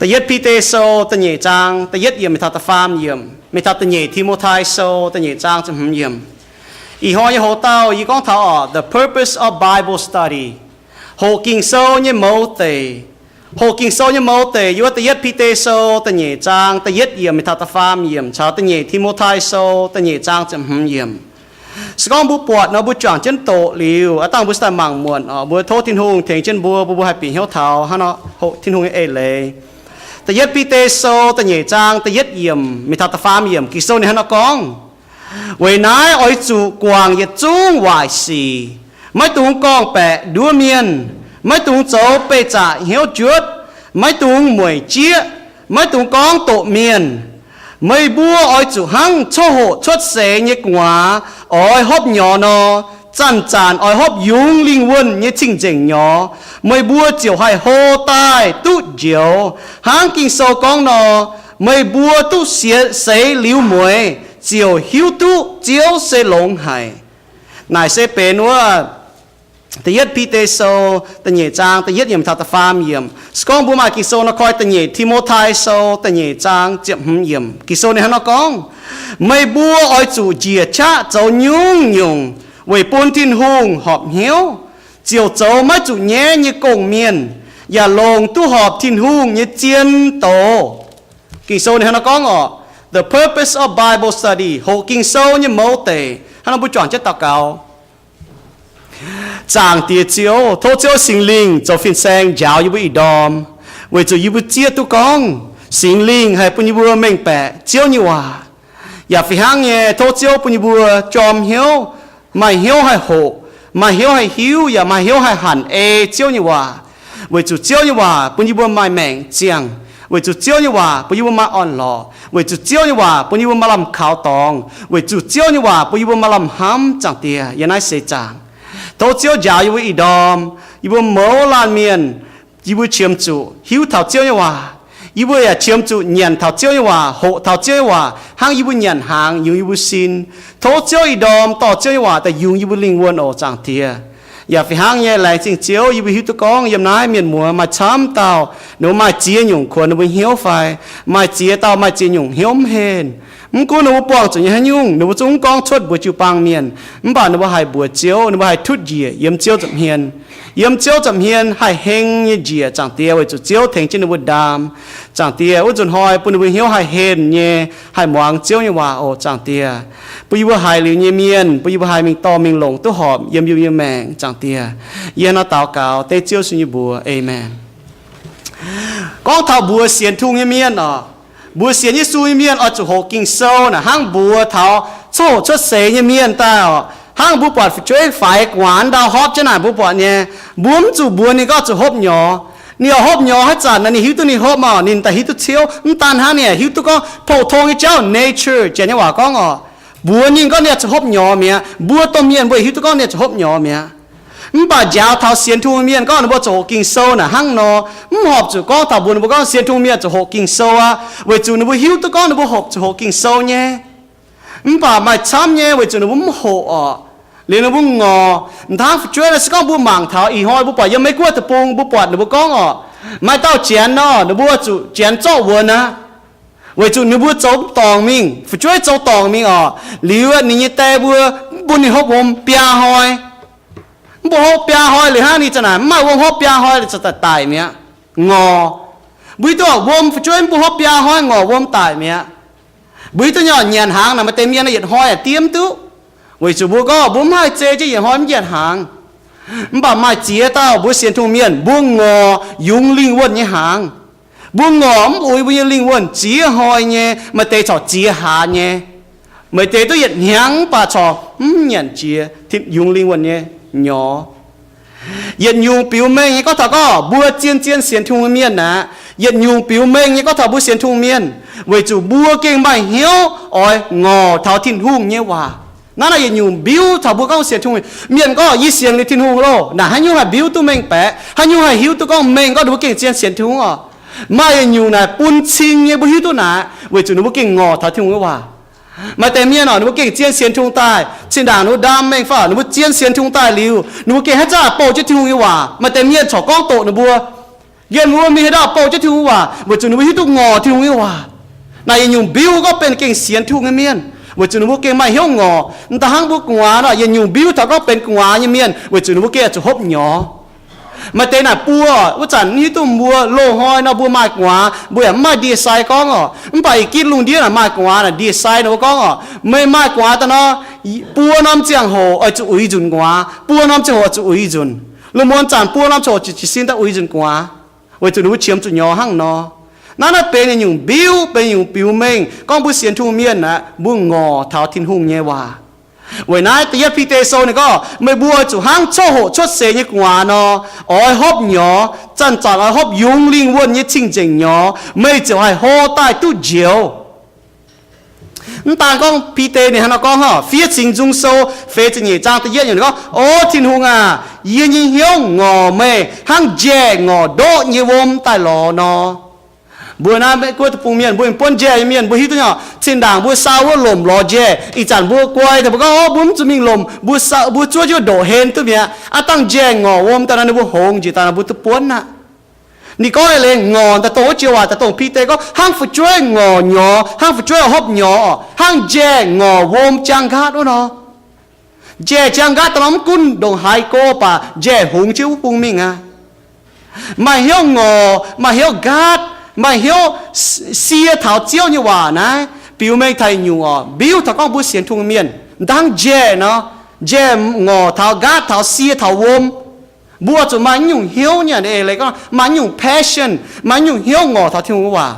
Da'yietv Bide Sou da'nyeic zaang da'yietv yiemc mingh taux da'faam yiemc, mingh taux da'nyeic Ti^mo^tai Sou da'nyeic zaang ziepc hmz yiemc. Ih hnoi nyei hoc-dauh yie gorngv taux orqc, the purpose of Bible study, hoqc Ging-Sou nyei mouz deic. Hoqc Ging-Sou nyei mouz deic yiem wuov da'yietv Bide Sou da'nyeic zaang da'yietv yiemc mingh taux da'faam yiemc caux da'nyeic Ti^mo^tai Sou da'nyeic zaang ziepc hmz yiemc. Se gorngv mbuo buatc nor, mbuo juangc jienv doqc liuz, aav dangh mbuo se daaih mangc muonc orqc, mbuo tov Tin-Hungh tengx jienv mbuo, mbuo, mbuo haih bieqc hnyouv taux hnangv nor hoqc Tin-Hungh nyei eix leiz. Da'yietv Bide Sou da'nyeic zaang da'yietv yiemc mingh taux da'faam yiemc, Ging-Sou ninh hnangv nor gorngv, Weic naaiv oix zuqc guangc yietc zungv waaic sic. Maiv dungx gorngv-baeqc nduov mienh. Maiv dungx zoux beih zaqc hnyouv njuotv. Maiv dungx mueic jieqv. Maiv dungx gorngv doqc mienh. Meih mbuo oix zuqc hnangv coqv hoqc cuotv seix nyei gu'nguaaz oix hopv nyorx nor, zanc-zanc oix hopv yungz lingh wuonh nyei cing-nzengc nyorx. Meih mbuo ziouc haih hlo daaih duqv njoux, hnangv Ging-Sou gorngv nor, Meih mbuo duqv seix liuz mueiz ziouc hiuv duqv Ziouv se longx haic. Naaic se benx wuov da'yietv Bide Sou da'nyeic zaang da'yietv yiemc taux da'faam yiemc. Se gorngv mbuo maaih Ging-Sou nor, koi da'nyeic Ti^mo^tai Sou da'nyeic zaang ziepc hmz yiemc. Ging-Sou ninh hnangv nor gorngv, Meih mbuo oix zuqc njiec qaqv zoux nyungc-nyungc weic bun Tin-Hungh horpc hnyouv, ziouc zoux maiv zuqc nyaiv nyei gong-mienh, yaac longc duqv horpc Tin-Hungh nyei zien doz. Ging-Sou ninh hnangv nor gorngv orqc, the purpose of Bible study, hoqc Ging-Sou nyei mouz deic. Hnangv nor mbuo juangc jienv daux gaux. Zaangc Diex Ziouv, tov Ziouv Singx Lingh zoux fin-saeng njaaux yie mbuo ih ndorm, weic zuqc yie mbuo zieqv duqv gorngv Singx Lingh haih bun yie mbuo mengh baeqc Ziouv nyei waac. Yaac fih hnangv nyei, tov Ziouv bun yie mbuo jorm hnyouv, maaih hnyouv haih hoqc, maaih hnyouv haih hiuv, yaac maaih hnyouv haih hanc ei Ziouv nyei waac. Weic zuqc Ziouv nyei waac bun yie mbuo maaih maengc ziangh. Weic zuqc Ziouv nyei waac bun yie mbuo maaih orn-lorqc. Weic zuqc Ziouv nyei waac bun yie mbuo maaih lamh kaux dorngx. Weic zuqc Ziouv nyei waac bun yie mbuo maaih lamh hnamv, Zaangc Diex, yiem naaiv seix zaangc. Tov Ziouv njaaux yie mbuo ih ndorm, yie mbuo mouz laanh mienh, yie mbuo qiemx zuqc hiuv taux Ziouv nyei waac. Yie mbuo yaac qiemx zuqc nyanc taux Ziouv nyei waac, hoqc taux Ziouv nyei waac, hnangv yie mbuo nyanc hnaangx yungz yie mbuo sin. Tov Ziouv ih ndorm dorh Ziouv nyei waac daaih yungz yie mbuo lingh wuonh oc, Zaangc Diex. Yaac fih hnangv nyei, laengz zingh Ziouv, yie mbuo hiuv duqv gorngv yiem naaiv mienh muoz maaih camv dauh ninh mbuo maaih ziex nyungc kuonx ninh mbuo hnyouv fai, maaih ziex dauh maaih ziex nyungc hnyouv mv henh. Mv gunv ninh mbuo buangh zuqc nyei haaix nyungc, ninh mbuo zungv mv gorngv cuotv mbuox jiu-baang mienh, mv baac ninh mbuo haih mbuox Ziouv, ninh mbuo haih tutv njiec yiem Ziouv nza'hmien. Yiem Ziouv nza'hmien haih heng nyei njiec, Zaangc Diex, weic zuqc Ziouv tengx jienv ninh mbuo ndaam. Zaangc Diex, wuov nzunc hnoi bun ninh mbuo hnyouv haih henh nyei, haih muangx Ziouv nyei waac oc, Zaangc Diex. Bun yie mbuo haiz liuz nyei mienh, bun yie mbuo haih mingh dorh mingh longc duqv horpc yiem yie mbuo nyei maengc, Zaangc Diex. Yie hnangv nor daux gaux dengv Ziouv Yesu nyei mbuox. Aamen. Gorngv taux mbuox sienx Tin-Hungh nyei mienh oc, mbuox sienx Yesu nyei mienh oix zuqc hoqc Ging-Sou naaic hnangv mbuox taux coqv hoqc cuotv seix nyei mienh daaih oc. Hnangv mbuo buatc fu'jueiv faix gu'nguaaz ndau hopv jienv naaic, mbuo buatc nyei, mbuo mv zuqc mbuox ninh gorngv zuqc hopv nyorx. Ninh oix hopv nyorx haaix zanc naaic ninh hiuv duqv ninh hopv oc, ninh daaih hiuv duqv ciouv. Mv daan hnangv, ninh hiuv duqv gorngv 普通 nyei jauv, nature, Janx nyei waac gorngv oc, mbuox ninh gorngv ninh zuqc hopv nyorx mi'aqv. Mbuo domh mienh mbuo hiuv duqv gorngv ninh zuqc hopv nyorx mi'aqv. Mv baac njaaux taux sienx Tin-Hungh mienh gorngv ninh mbuo zuqc hoqc Ging-Sou naaic hnangv nor, mv horpc zuqc gorngv taux mbuox ninh mbuo gorngv sienx Tin-Hungh mienh zuqc hoqc Ging-Sou aqv, weic zuqc ninh mbuo hiuv duqv gorngv ninh mbuo hoqc zuqc hoqc Ging-Sou nyei. Mv baac maaih camv nyei weic zuqc ninh mbuo mv hoqc oc. Liuz ninh mbuo ngorc. M'dangv fu'jueiv naaic se gorngv mbuo mangc taux ih hnoi mbuo buatc yiem Meiv Guoqv deic-bung mbuo buatc ninh mbuo gorngv oc, maaih dauh Janx nor, ninh mbuo zuqc Janx zorqv wuonx aqv. Weic zuqc ninh mbuo zoux mv dorngc mingh, fu'jueiv zoux dorngc mingh oc. Liuz ninh nyei die mbuo mv bun ninh hopv wuom biaa hnoi. Mv bun hopv biaa hnoi liuz hnangv ninh za'naaic mv maaih wuom hopv biaa hnoi liuz za'naaic daic mi'aqv. Ngorc. Mbuo hiuv duqv wuom fu'jueiv mv bun hopv biaa hnoi ngorc wuom daic mi'aqv. Mbuo hiuv duqv nyei nyanc hnaangx naaic maaih deix mienh yietc hnoi yaac diev mv duqv. Weic zuqc mbuo gorngv mbuo mv haih zei jienv yietc hnoi mv nyanc hnaangx. Mv baac maaih ziex dauh mbuo sienx Tin-Hungh mienh mbuo ngorc yungz lingh wuonh nyei hnaangx. Mbuo ngorc mv uix mbuo nyei lingh wuonh ziex hnoi nyei, maaih deix corc ziex hlaax nyei. Maaih deix duqv yietc hnyangx mv baac corc mv nyanc jiex yungz lingh wuonh nyei nyorx. Yietc nyungc biux mengh nyei gorngv taux gorngv mbuo zien-zien sienx Tin-Hungh mienh aqv. Yietc nyungc biux mengh nyei gorngv taux mbuo sienx Tin-Hungh mienh, weic zuqc mbuo gengh maaih hnyouv oix ngorc taux Tin-Hungh nyei waac. Naaiv naaiv yietc nyungc mbiuv taux mbuo gorngv sienx Tin-Hungh. Mienh gorngv, yie sienx liuz Tin-Hungh loh, naaic haaix nyungc haih mbiuv duqv mengh baeqc, haaix nyungc haih hiuv duqv gorngv mengh gorngv ninh mbuo gengh zien sienx Tin-Hungh oc. Maaih yietc nyungc naaic bun cing nyei mbuo hiuv duqv naaic, weic zuqc ninh mbuo gengh ngorc taux Tin-Hungh nyei waac. Maaih deix mienh oc, ninh mbuo gengh zien sienx Tin-Hungh daaih, zinh ndaangc ninh mbuo ndaam mengh fai ninh mbuo zien sienx Tin-Hungh daaih liuz, ninh mbuo gengh haaix zanc bouh jienv Tin-Hungh nyei waac. Maaih deix mienh corc gorngv doqc ninh mbuo, Nqemh wuov mienh haaix dauh bouh jienv Tin-Hungh waac weic zuqc ninh mbuo hiuv duqv ngorc Tin-Hungh nyei waac. Naaic yietc nyungc mbiuv gorngv benx gengh sienx Tin-Hungh nyei mienh weic zuqc ninh mbuo gengh maaih hnyouv ngorc. Mv daan hnangv mbuo gu'nguaaz nor, yietc nyungc mbiuv taux gorngv benx gu'nguaaz nyei mienh weic zuqc ninh mbuo gengh oix zuqc hopv nyorx. Maaih deix naaic buo, wuov zanc mv hiuv duqv mbuo loz-hnoi nor mbuo maaih gu'nguaaz, mbuo yaac mv maaih ndie-sai gorngv orqc. Mv baac ih gitv lungh ndiev naaic maaih gu'nguaaz naaic ndie-sai nor mbuo gorngv orqc, meih maaih gu'nguaaz daaih nor, buo norm ziangh hoc oix zuqc uix nzunc gu'nguaaz, buo norm ziangh hoc oix zuqc uix nzunc. Lungh muonz zanc buo norm ziangh hoc jiez sin daaih uix nzunc gu'nguaaz, weic zuqc ninh mbuo qiemx zuqc nyorx hnangv nor. Naaiv naaiv benx yietc nyungc mbiuv, benx yietc nyungc biux mengh gorngv mbuo sienx Tin-Hungh mienh aeqv, mbuo ngorc taux Tin-Hungh nyei waac. Weic naaiv da'yietv Bide Sou ninh gorngv, meih mbuo oix zuqc hnangv coqv hoqc cuotv seix nyei gu'nguaaz nor, oix hopv nyorx, zanc-zanc oix hopv yungz lingh wuonh nyei cing-nzengc nyorx, meih ziouc haih hlo daaih duqv njoux. Mv daan gorngv Bide ninh hnangv nor gorngv, Fiev Singx Nzung Sou feix ziepc nyeic zaang da'yietv yiemc gorngv, O Tin-Hungh aac, yie nyei hnyouv ngorc meih hnangv njaeh ngorc ndoqv nyei wuom daaih lorz nor. Mbuo naaiv Meiv Guoqv deic-bung mienh, mbuo mingh buonv njaeh nyei mienh, mbuo hiuv duqv nyei. Cin-ndaangc mbuo sau wuov lomc lorz njaeh, ih zanc mbuo guai daaih mbuo gorngv, O, mbuo mv zuqc mingh lomc, mbuo sau, mbuo zuov jienv ndoqc hen duqv mi'aqv. Aav dangh njaeh ngorc wuom daaih nor ninh mbuo hngongx njiec daaih nor mbuo duqv buonv aqv. Ninh gorngv eix leiz ngorc daaih dongh wuov joux waac daaih dongh Bide gorngv hnangv fu'jueiv ngorc nyorx, hnangv fu'jueiv oix hopv nyorx, hnangv njaeh ngorc wuom jaang nqaatv wuov nor. Njaeh jaang nqaatv daaih nor mv gunv ndongc haaix go baac njaeh hungx jienv wuov bung mingh aqv. Maaih hnyouv ngorc, maaih hnyouv nqaatv, maaih hnyouv s-, sie taux Ziouv nyei waac naaiv, biux mengh taux nyungc orqc, mbiuv taux gorngv mbuo sienx Tin-Hungh mienh, mv daan njaeh nor, njaeh ngorc taux nqaatv taux sie taux wuom. Mbuo zuqc maaih nyungc hnyouv nyei, eix leiz gorngv maaih nyungc passion, maaih nyungc hnyouv ngorc taux Tin-Hungh waac.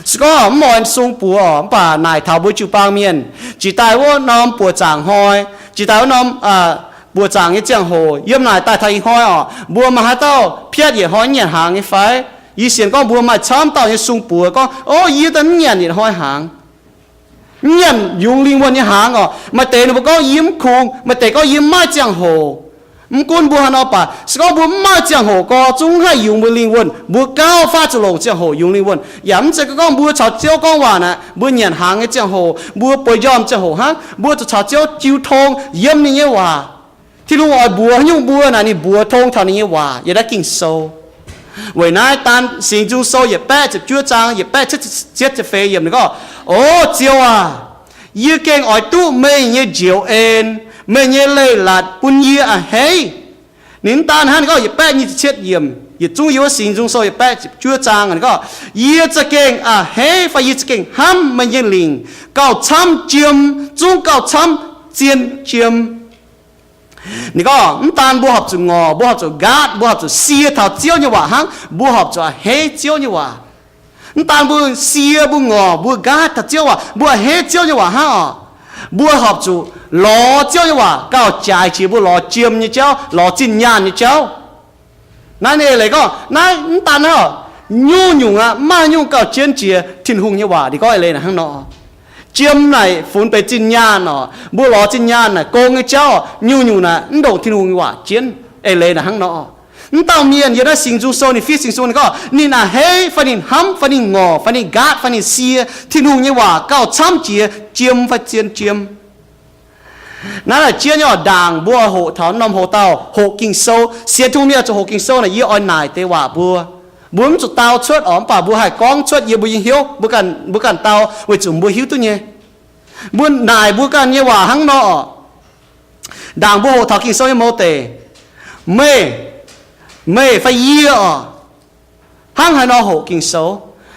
Se gorngv mv oix sung buoz orqc, mv baac naaic taux mbuo jiu-baang mienh, jiex daaih wuov norm buoz-zaangc hnoi, jiex daaih wuov norm buoz-zaangc nyei ziangh hoc, yiem naaic daaih taux ih hnoi orqc, mbuo maaih haaix dauh piatv yietc hnoi nyanc hnaangx nyei fai? Yie sienx gorngv mbuo maaih camv dauh nyei sung buoz gorngv, O, yie daaih mv nyanc yietc hnoi hnaangx. Mv nyanc yungz lingh wuonh nyei hnaangx orqc. Maaih deix ninh mbuo gorngv yie mv kungx, maaih deix gorngv yie mv maaih ziangh hoc. Mv gunv mbuo haaix nor baac, se gorngv mbuo mv maaih ziangh hoc gorx, zungv haih yungz mbuo lingh wuonh, mbuo gauh faah zuqc longc ziangh hoc yungz lingh wuonh. Yaac mv zeiz gorngv mbuo caux Ziouv gorngv waac naaic, mbuo nyanc hnaangx nyei ziangh hoc, mbuo bueix njormh ziangh hoc hnangv, mbuo zuqc caux Ziouv jiu tong yiem ninh nyei waac. Tin-Hungh oix mbuox haaix nyungc mbuo naaic, ninh mbuox tong taux ninh nyei waac yiem naaiv Ging-Sou. Weic naaiv daan Singx Nzung Sou yietc baeqv ziepc juov zaang yietc baeqv cietv ziepc feix yiemc ninh gorngv, O Ziouv aac, yie gengh oix duqv meih nyei njoux en, meih nyei leiz-latc bun yie a'hneiv. Ninh mv daan hnangv, ninh gorngv yietc baeqv nyic ziepc cietv yiemc, yietc zungv yiem wuov Singx Nzung Sou yietc baeqv ziepc juov zaang, ninh gorngv, Yie za'gengh a'hneiv fai yie za'gengh hnamv meih nyei lingc, gauh camv jiem, zungv gauh camv zien jiem. Ninh gorngv mv daan mbuo horpc zuqc ngorc, mbuo horpc zuqc nqaatv, mbuo horpc zuqc sie taux Ziouv nyei waac hnangv, mbuo horpc zuqc a'hneiv Ziouv nyei waac. Mv daan mbuo sie, mbuo ngorc, mbuo nqaatv taux Ziouv waac, mbuo a'hneiv Ziouv nyei waac hnangv orqc, mbuo horpc zuqc lorz Ziouv nyei waac gauh jaaix jiex mbuo lorz jiem nyei jauv, lorz zinh nyaanh nyei jauv. Naaiv ninh eix leiz gorngv naaiv mv daan hnangv, nyungc-nyungc aqv, mv maaih nyungc gauh jienv jiex Tin-Hungh nyei waac. Ninh gorngv eix leiz naaic hnangv nor. Jiem naaic funx benx zinh nyaanh orqc, mbuo lorz zinh nyaanh naaic gong nyei jauv, nyungc-nyungc naaic mv ndongc Tin-Hungh nyei waac jienv. Eix leiz naaic hnangv nor. Mv dauh mienh yiem naaiv Singx Nzung Sou, ninh fiev Singx Nzung ninh gorngv ninh a'hneiv fai ninh hnamv fai ninh ngorc fai ninh nqaatv fai ninh sie Tin-Hungh nyei waac gauh camv jiex jiem fai zien jiem. Naaiv naaic jienv nyei orqc, ndaangc mbuo oix hoqc taux norm hoc-dauh hoqc Ging-Sou, sienx Tin-Hungh mienh zuqc hoqc Ging-Sou naaic, yie oix naaic deix waac mbuo. Mbuo mv zuqc dau cuotv orqc, mv baac mbuo haih gorngv cuotv yiem mbuo nyei hnyouv, mbuo ganh, mbuo ganh dau weic zuqc mbuo hiuv duqv nyei. Mbuo naaic mbuo ganh nyei waac hnangv nor orqc. Ndaangc mbuo hoqc taux Ging-Sou nyei mouz deic, meih, meih fai yie orqc, hnangv haaix nor hoqc Ging-Sou?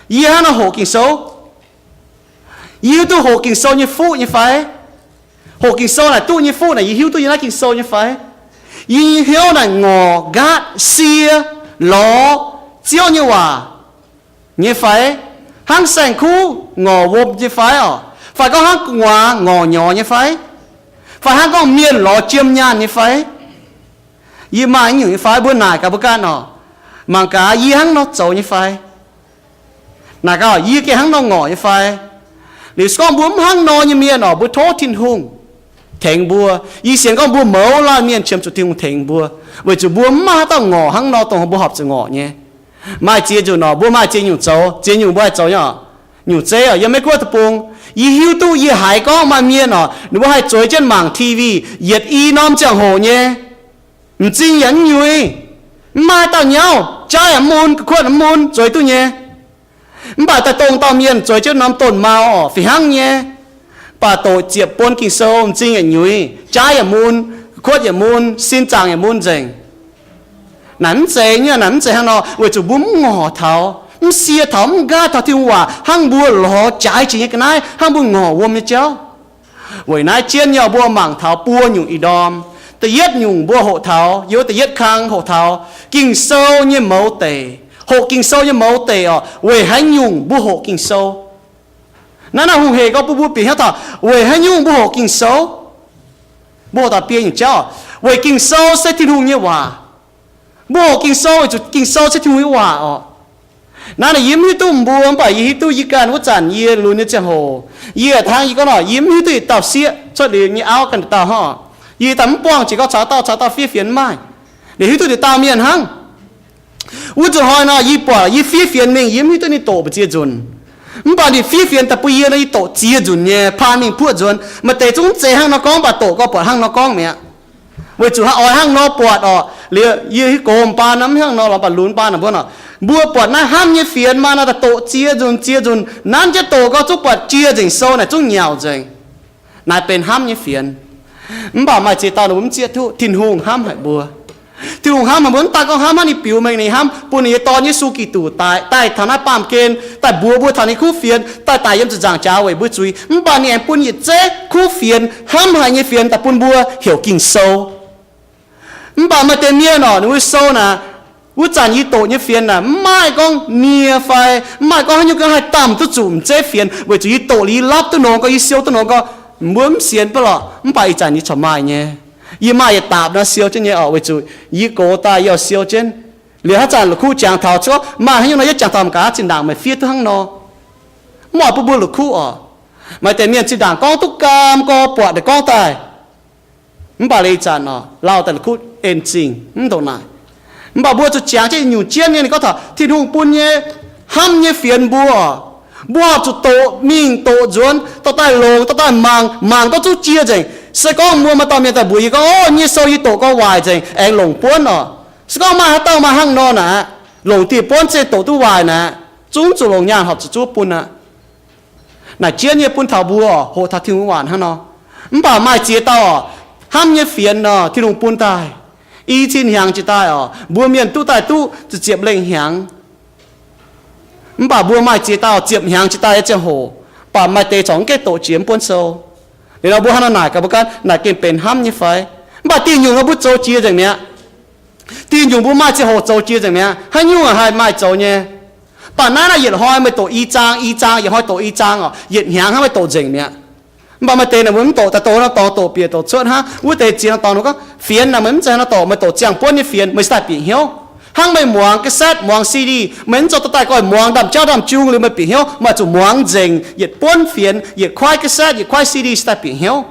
Yie hnangv nor hoqc Ging-Sou? Yie hiuv duqv hoqc Ging-Sou nyei fuqv nyei fai? Hoqc Ging-Sou naaic duqv nyei fuqv naaic yie hiuv duqv yiem naaiv Ging-Sou nyei fai? Yie nyei hnyouv naaic ngorc, nqaatv, sie, lorz Ziouv nyei waac nyei fai? Hnangv saeng-kuv ngorc wuom nyei fai orqc? Fai gorngv hnangv gu'nguaaz ngorc nyorx nyei fai? Fai hnangv gorngv mienh lorz jiem nyaanh nyei fai? Yie maaih nyungc nyei fai? Mbuo naaic gaax mbuo ganh orqc. Mangc gaax yie hnangv nor zoux nyei fai? Naaic gaax yie gengh hnangv nor ngorc nyei fai? Liuz se gorngv mbuo mv hnangv nor nyei mienh orqc, mbuo tov Tin-Hungh tengx mbuo. Yie sienx gorngv mbuo mouz laanh mienh qiemx zuqc Tin-Hungh tengx mbuo, weic zuqc mbuo mv maaih haaix dauh ngorc hnangv nor dongh mbuo horpc zuqc ngorc nyei. Maaih ziex nzunc orqc, mbuo maaih ziex nyungc zoux, ziex nyungc mbuo haih zoux nyei orqc. Nyungc zeiv orqc, yiem Meiv Guoqv deic-bung, yie hiuv duqv yie haiz gorngv maaih mienh orqc, ninh mbuo haih zueiz jienv mangc T V yietc i norm ziangh hoc nyei, m'zing yaac mv nyuix. Mv maaih haaix dauh nyauv, jaaiv yaac mv mun, ga'kuotv yaac mv mun, zueiz duqv nyei. Mv baac daaih dongh dauh mienh zueiz jienv norm donh mau orqc, fih hnangv nyei. Mv baac doqc ziepc bun Ging-Sou m'zing yaac nyuiz, jaaiv yaac mun, ga'kuotv yaac mun, sin zaangc yaac mun nzengc. Naaic mv zeiz nyei, naaic mv zeiz hnangv nor, weic zuqc mbuo mv ngorc taux, mv sie taux, mv nqaatv taux Tin-Hungh waac hnangv mbuo lorz jaaix jiex nyei ga'naaiv, hnangv mbuo ngorc wuom nyei jauv. Weic naaiv jienv nyei mbuo mangc taux buo nyungc ih ndorm. Da'yietv nyungc mbuo hoqc taux, yiem da'yietv kang hoqc taux Ging-Sou nyei mouz deic. Hoqc Ging-Sou nyei mouz deic orqc, weic haaix nyungc mbuo hoqc Ging-Sou? Naaiv, naaiv hungh hec gorngv bun mbuo bieqc hnyouv taux weic haaix nyungc mbuo hoqc Ging-Sou. Mbuo hoqc taux biei nyungc jauv, weic Ging-Sou se Tin-Hungh nyei waac. Mbuo hoqc Ging-Sou weic zuqc Ging-Sou se Tin-Hungh nyei waac orqc. Naaiv naaic yie mv hiuv duqv mbuo, mv baac yie hiuv duqv yie ganh wuov zanc yie lunx nyei ziangh hoc, yie hnangv yie gorngv nor, yie mv hiuv duqv yietc dauh sieqv cuotv liuz nyei auv ganh dauh hnangv. Yie daaih mv buangh jiex gorngv caux dauh caux dauh fiev fienx mv maaih. Liuz hiuv duqv yietc dauh mienh hnangv. Wuov nzunc hnoi nor yie buatc yie fiev fienx mingh, yie mv hiuv duqv ninh doqc mbu'ziex nzunc. Mv baac ninh fiev fienx daaih bun yie nor, yie doqc ziex nzunc nyei, paan mingh puoqv nzuonx. Maaih deix zungv mv zeiz hnangv nor gorngv, mv baac doqc gorngv buatc hnangv nor gorngv mi'aqv. Weic zuqc hnangv oix hnangv nor buatc orqc, liuz yie hiuv gox m'baan nor, mv hnangv nor lorz mv baac lunx m'baan naaic mbuo nor, mbuo buatc naaiv hnamv nyei fienx maaih nor, daaih doqc ziex nzunc ziex nzunc, nanv jienv doqc gau zungv buatc jiex nzengc sou naaic zungv nyauc nzengc. Naaiv benx hnamv nyei fienx. Mv baac maaih ziex dauh ninh mbuo mv zieqv duqv Tin-Hungh hnamv haic mbuo. Tin-Hungh hnamv haic mbuo, mv daaih gorngv hnamv hnangv ninh biux mengh ninh hnamv bun ninh nyei Dorn Yesu Giduc daaih, daaih taux naaiv baamh gen, daaih mbuox mbuo taux ninh kuv fienx, daaih daic yiem ziepc nzaangc jaax weic mbuo zuiz. Mv baac ninh aengx bun yietc zeiv kuv fienx, hnamv haic nyei fienx daaih bun mbuo heuc Ging-Sou. Mv baac maaih deix mienh orqc, ninh mbuo sou naaic, wuov zanc yie doqc nyei fienx naaic, mv maaih gorngv nie fai mv maaih gorngv haaix nyungc ganh haih damh duqv zuqc m'zeiv fienx, weic zuqc yie doqc liuz yie lapv duqv nongx gau, yie siou duqv nongx gau. Mbuo mv sienx baac lorqc, mv baac ih zanc yie corc maaih nyei. Yie maaih yietc daapc nor siou jienv nyei orqc, weic zuqc yie gox daaih yie siou jienv. Liuz haaix zanc la'kuqv jangx taux cuotv maaih haaix nyungc nor, yie jangx taux mangc gaax zinh ndaangc meih fiev duqv hnangv nor. Mv oix bun mbuo la'kuqv orqc. Maaih deix mienh zinh ndaangc gorngv duqv gaam gorx buatc ninh gorngv daaih. Mv baac liuz ih zanc orqc, lauh daaih la'kuqv en zingh mv ndongc naaic. Mv baac mbuo zuqc jangx jienv nyungc jienv nyei, ninh gorngv taux Tin-Hungh bun nyei hnamv nyei fienx mbuo orqc. Mbuo horpc zuqc doqc mingh doqc nzuonx, dorh daaih longc, dorh daaih mangc, mangc gorngv zungv jiex nzengc. Se gorngv mbuo maaih dauh mienh daaih mbuox yie gorngv, Ov, nyei sou yie doqc gau waaic nzengc, aengx longc buonv orqc. Se gorngv maaih haaix dauh maaih hnangv nor naaic, longc dieh buonv zengv doqc duqv waaic naaic, zungv zuqc longc nyaanh horpc zuqc zuov bun aqv. Naaic jienv nyei bun taux mbuo hoqc taux Tin-Hungh waac hnangv nor. Mv baac maaih ziex dauh orqc, hnamv nyei fienx nor, Tin-Hungh bun daaih i cin hnyangx jiex daaih orqc, mbuo mienh duqv daaih duqv ziepc ziepc lengh hnyangx. Mv baac mbuo maaih ziex dauh ziepc hnyangx jiex daaih nyei ziangh hoc, mv baac maaih deix corc mv gaengh doqc jiex mv buonv sou. Liuz nor mbuo hnangv nor naaic gaax mbuo ganh, naaic gengh benx hnamv nyei fai? Mv baac dieh nyungc nor mbuo zoux jiex nzengc mi'aqv. Dieh nyungc mbuo maaih ziangh hoc zoux jiex nzengc mi'aqv. Haaix nyungc haih maaih zoux nyei. Mv baac naaiv naaiv yietc hnoi meih doqc i zaang, i zaang, yietc hnoi doqc i zaang orqc, yietc hnyangx hnangv meih doqc nzengc mi'aqv. Mv baac maaih deix naaic mbuo mv doqc, daaih doqc nor dorngx doqc bieqc doqc cuotv hnangv. Wuov deix ziex nor dorngx ninh gorngv, fienx naaic meih mv zeiz nor dorngc, meih doqc ziangh buonv nyei fienx meih cingx daaih bieqc hnyouv. Hnangv meih muangx cassette, muangx C D, meih mv zoux dorh daaih goiv muangx ndaamv-jauv ndaamv-jung liuz meih bieqc hnyouv, meih zuqc muangx nzengc yietc buonv fienx, yietc kuaaiv cassette, yietc kuaaiv C D cingx daaih bieqc hnyouv.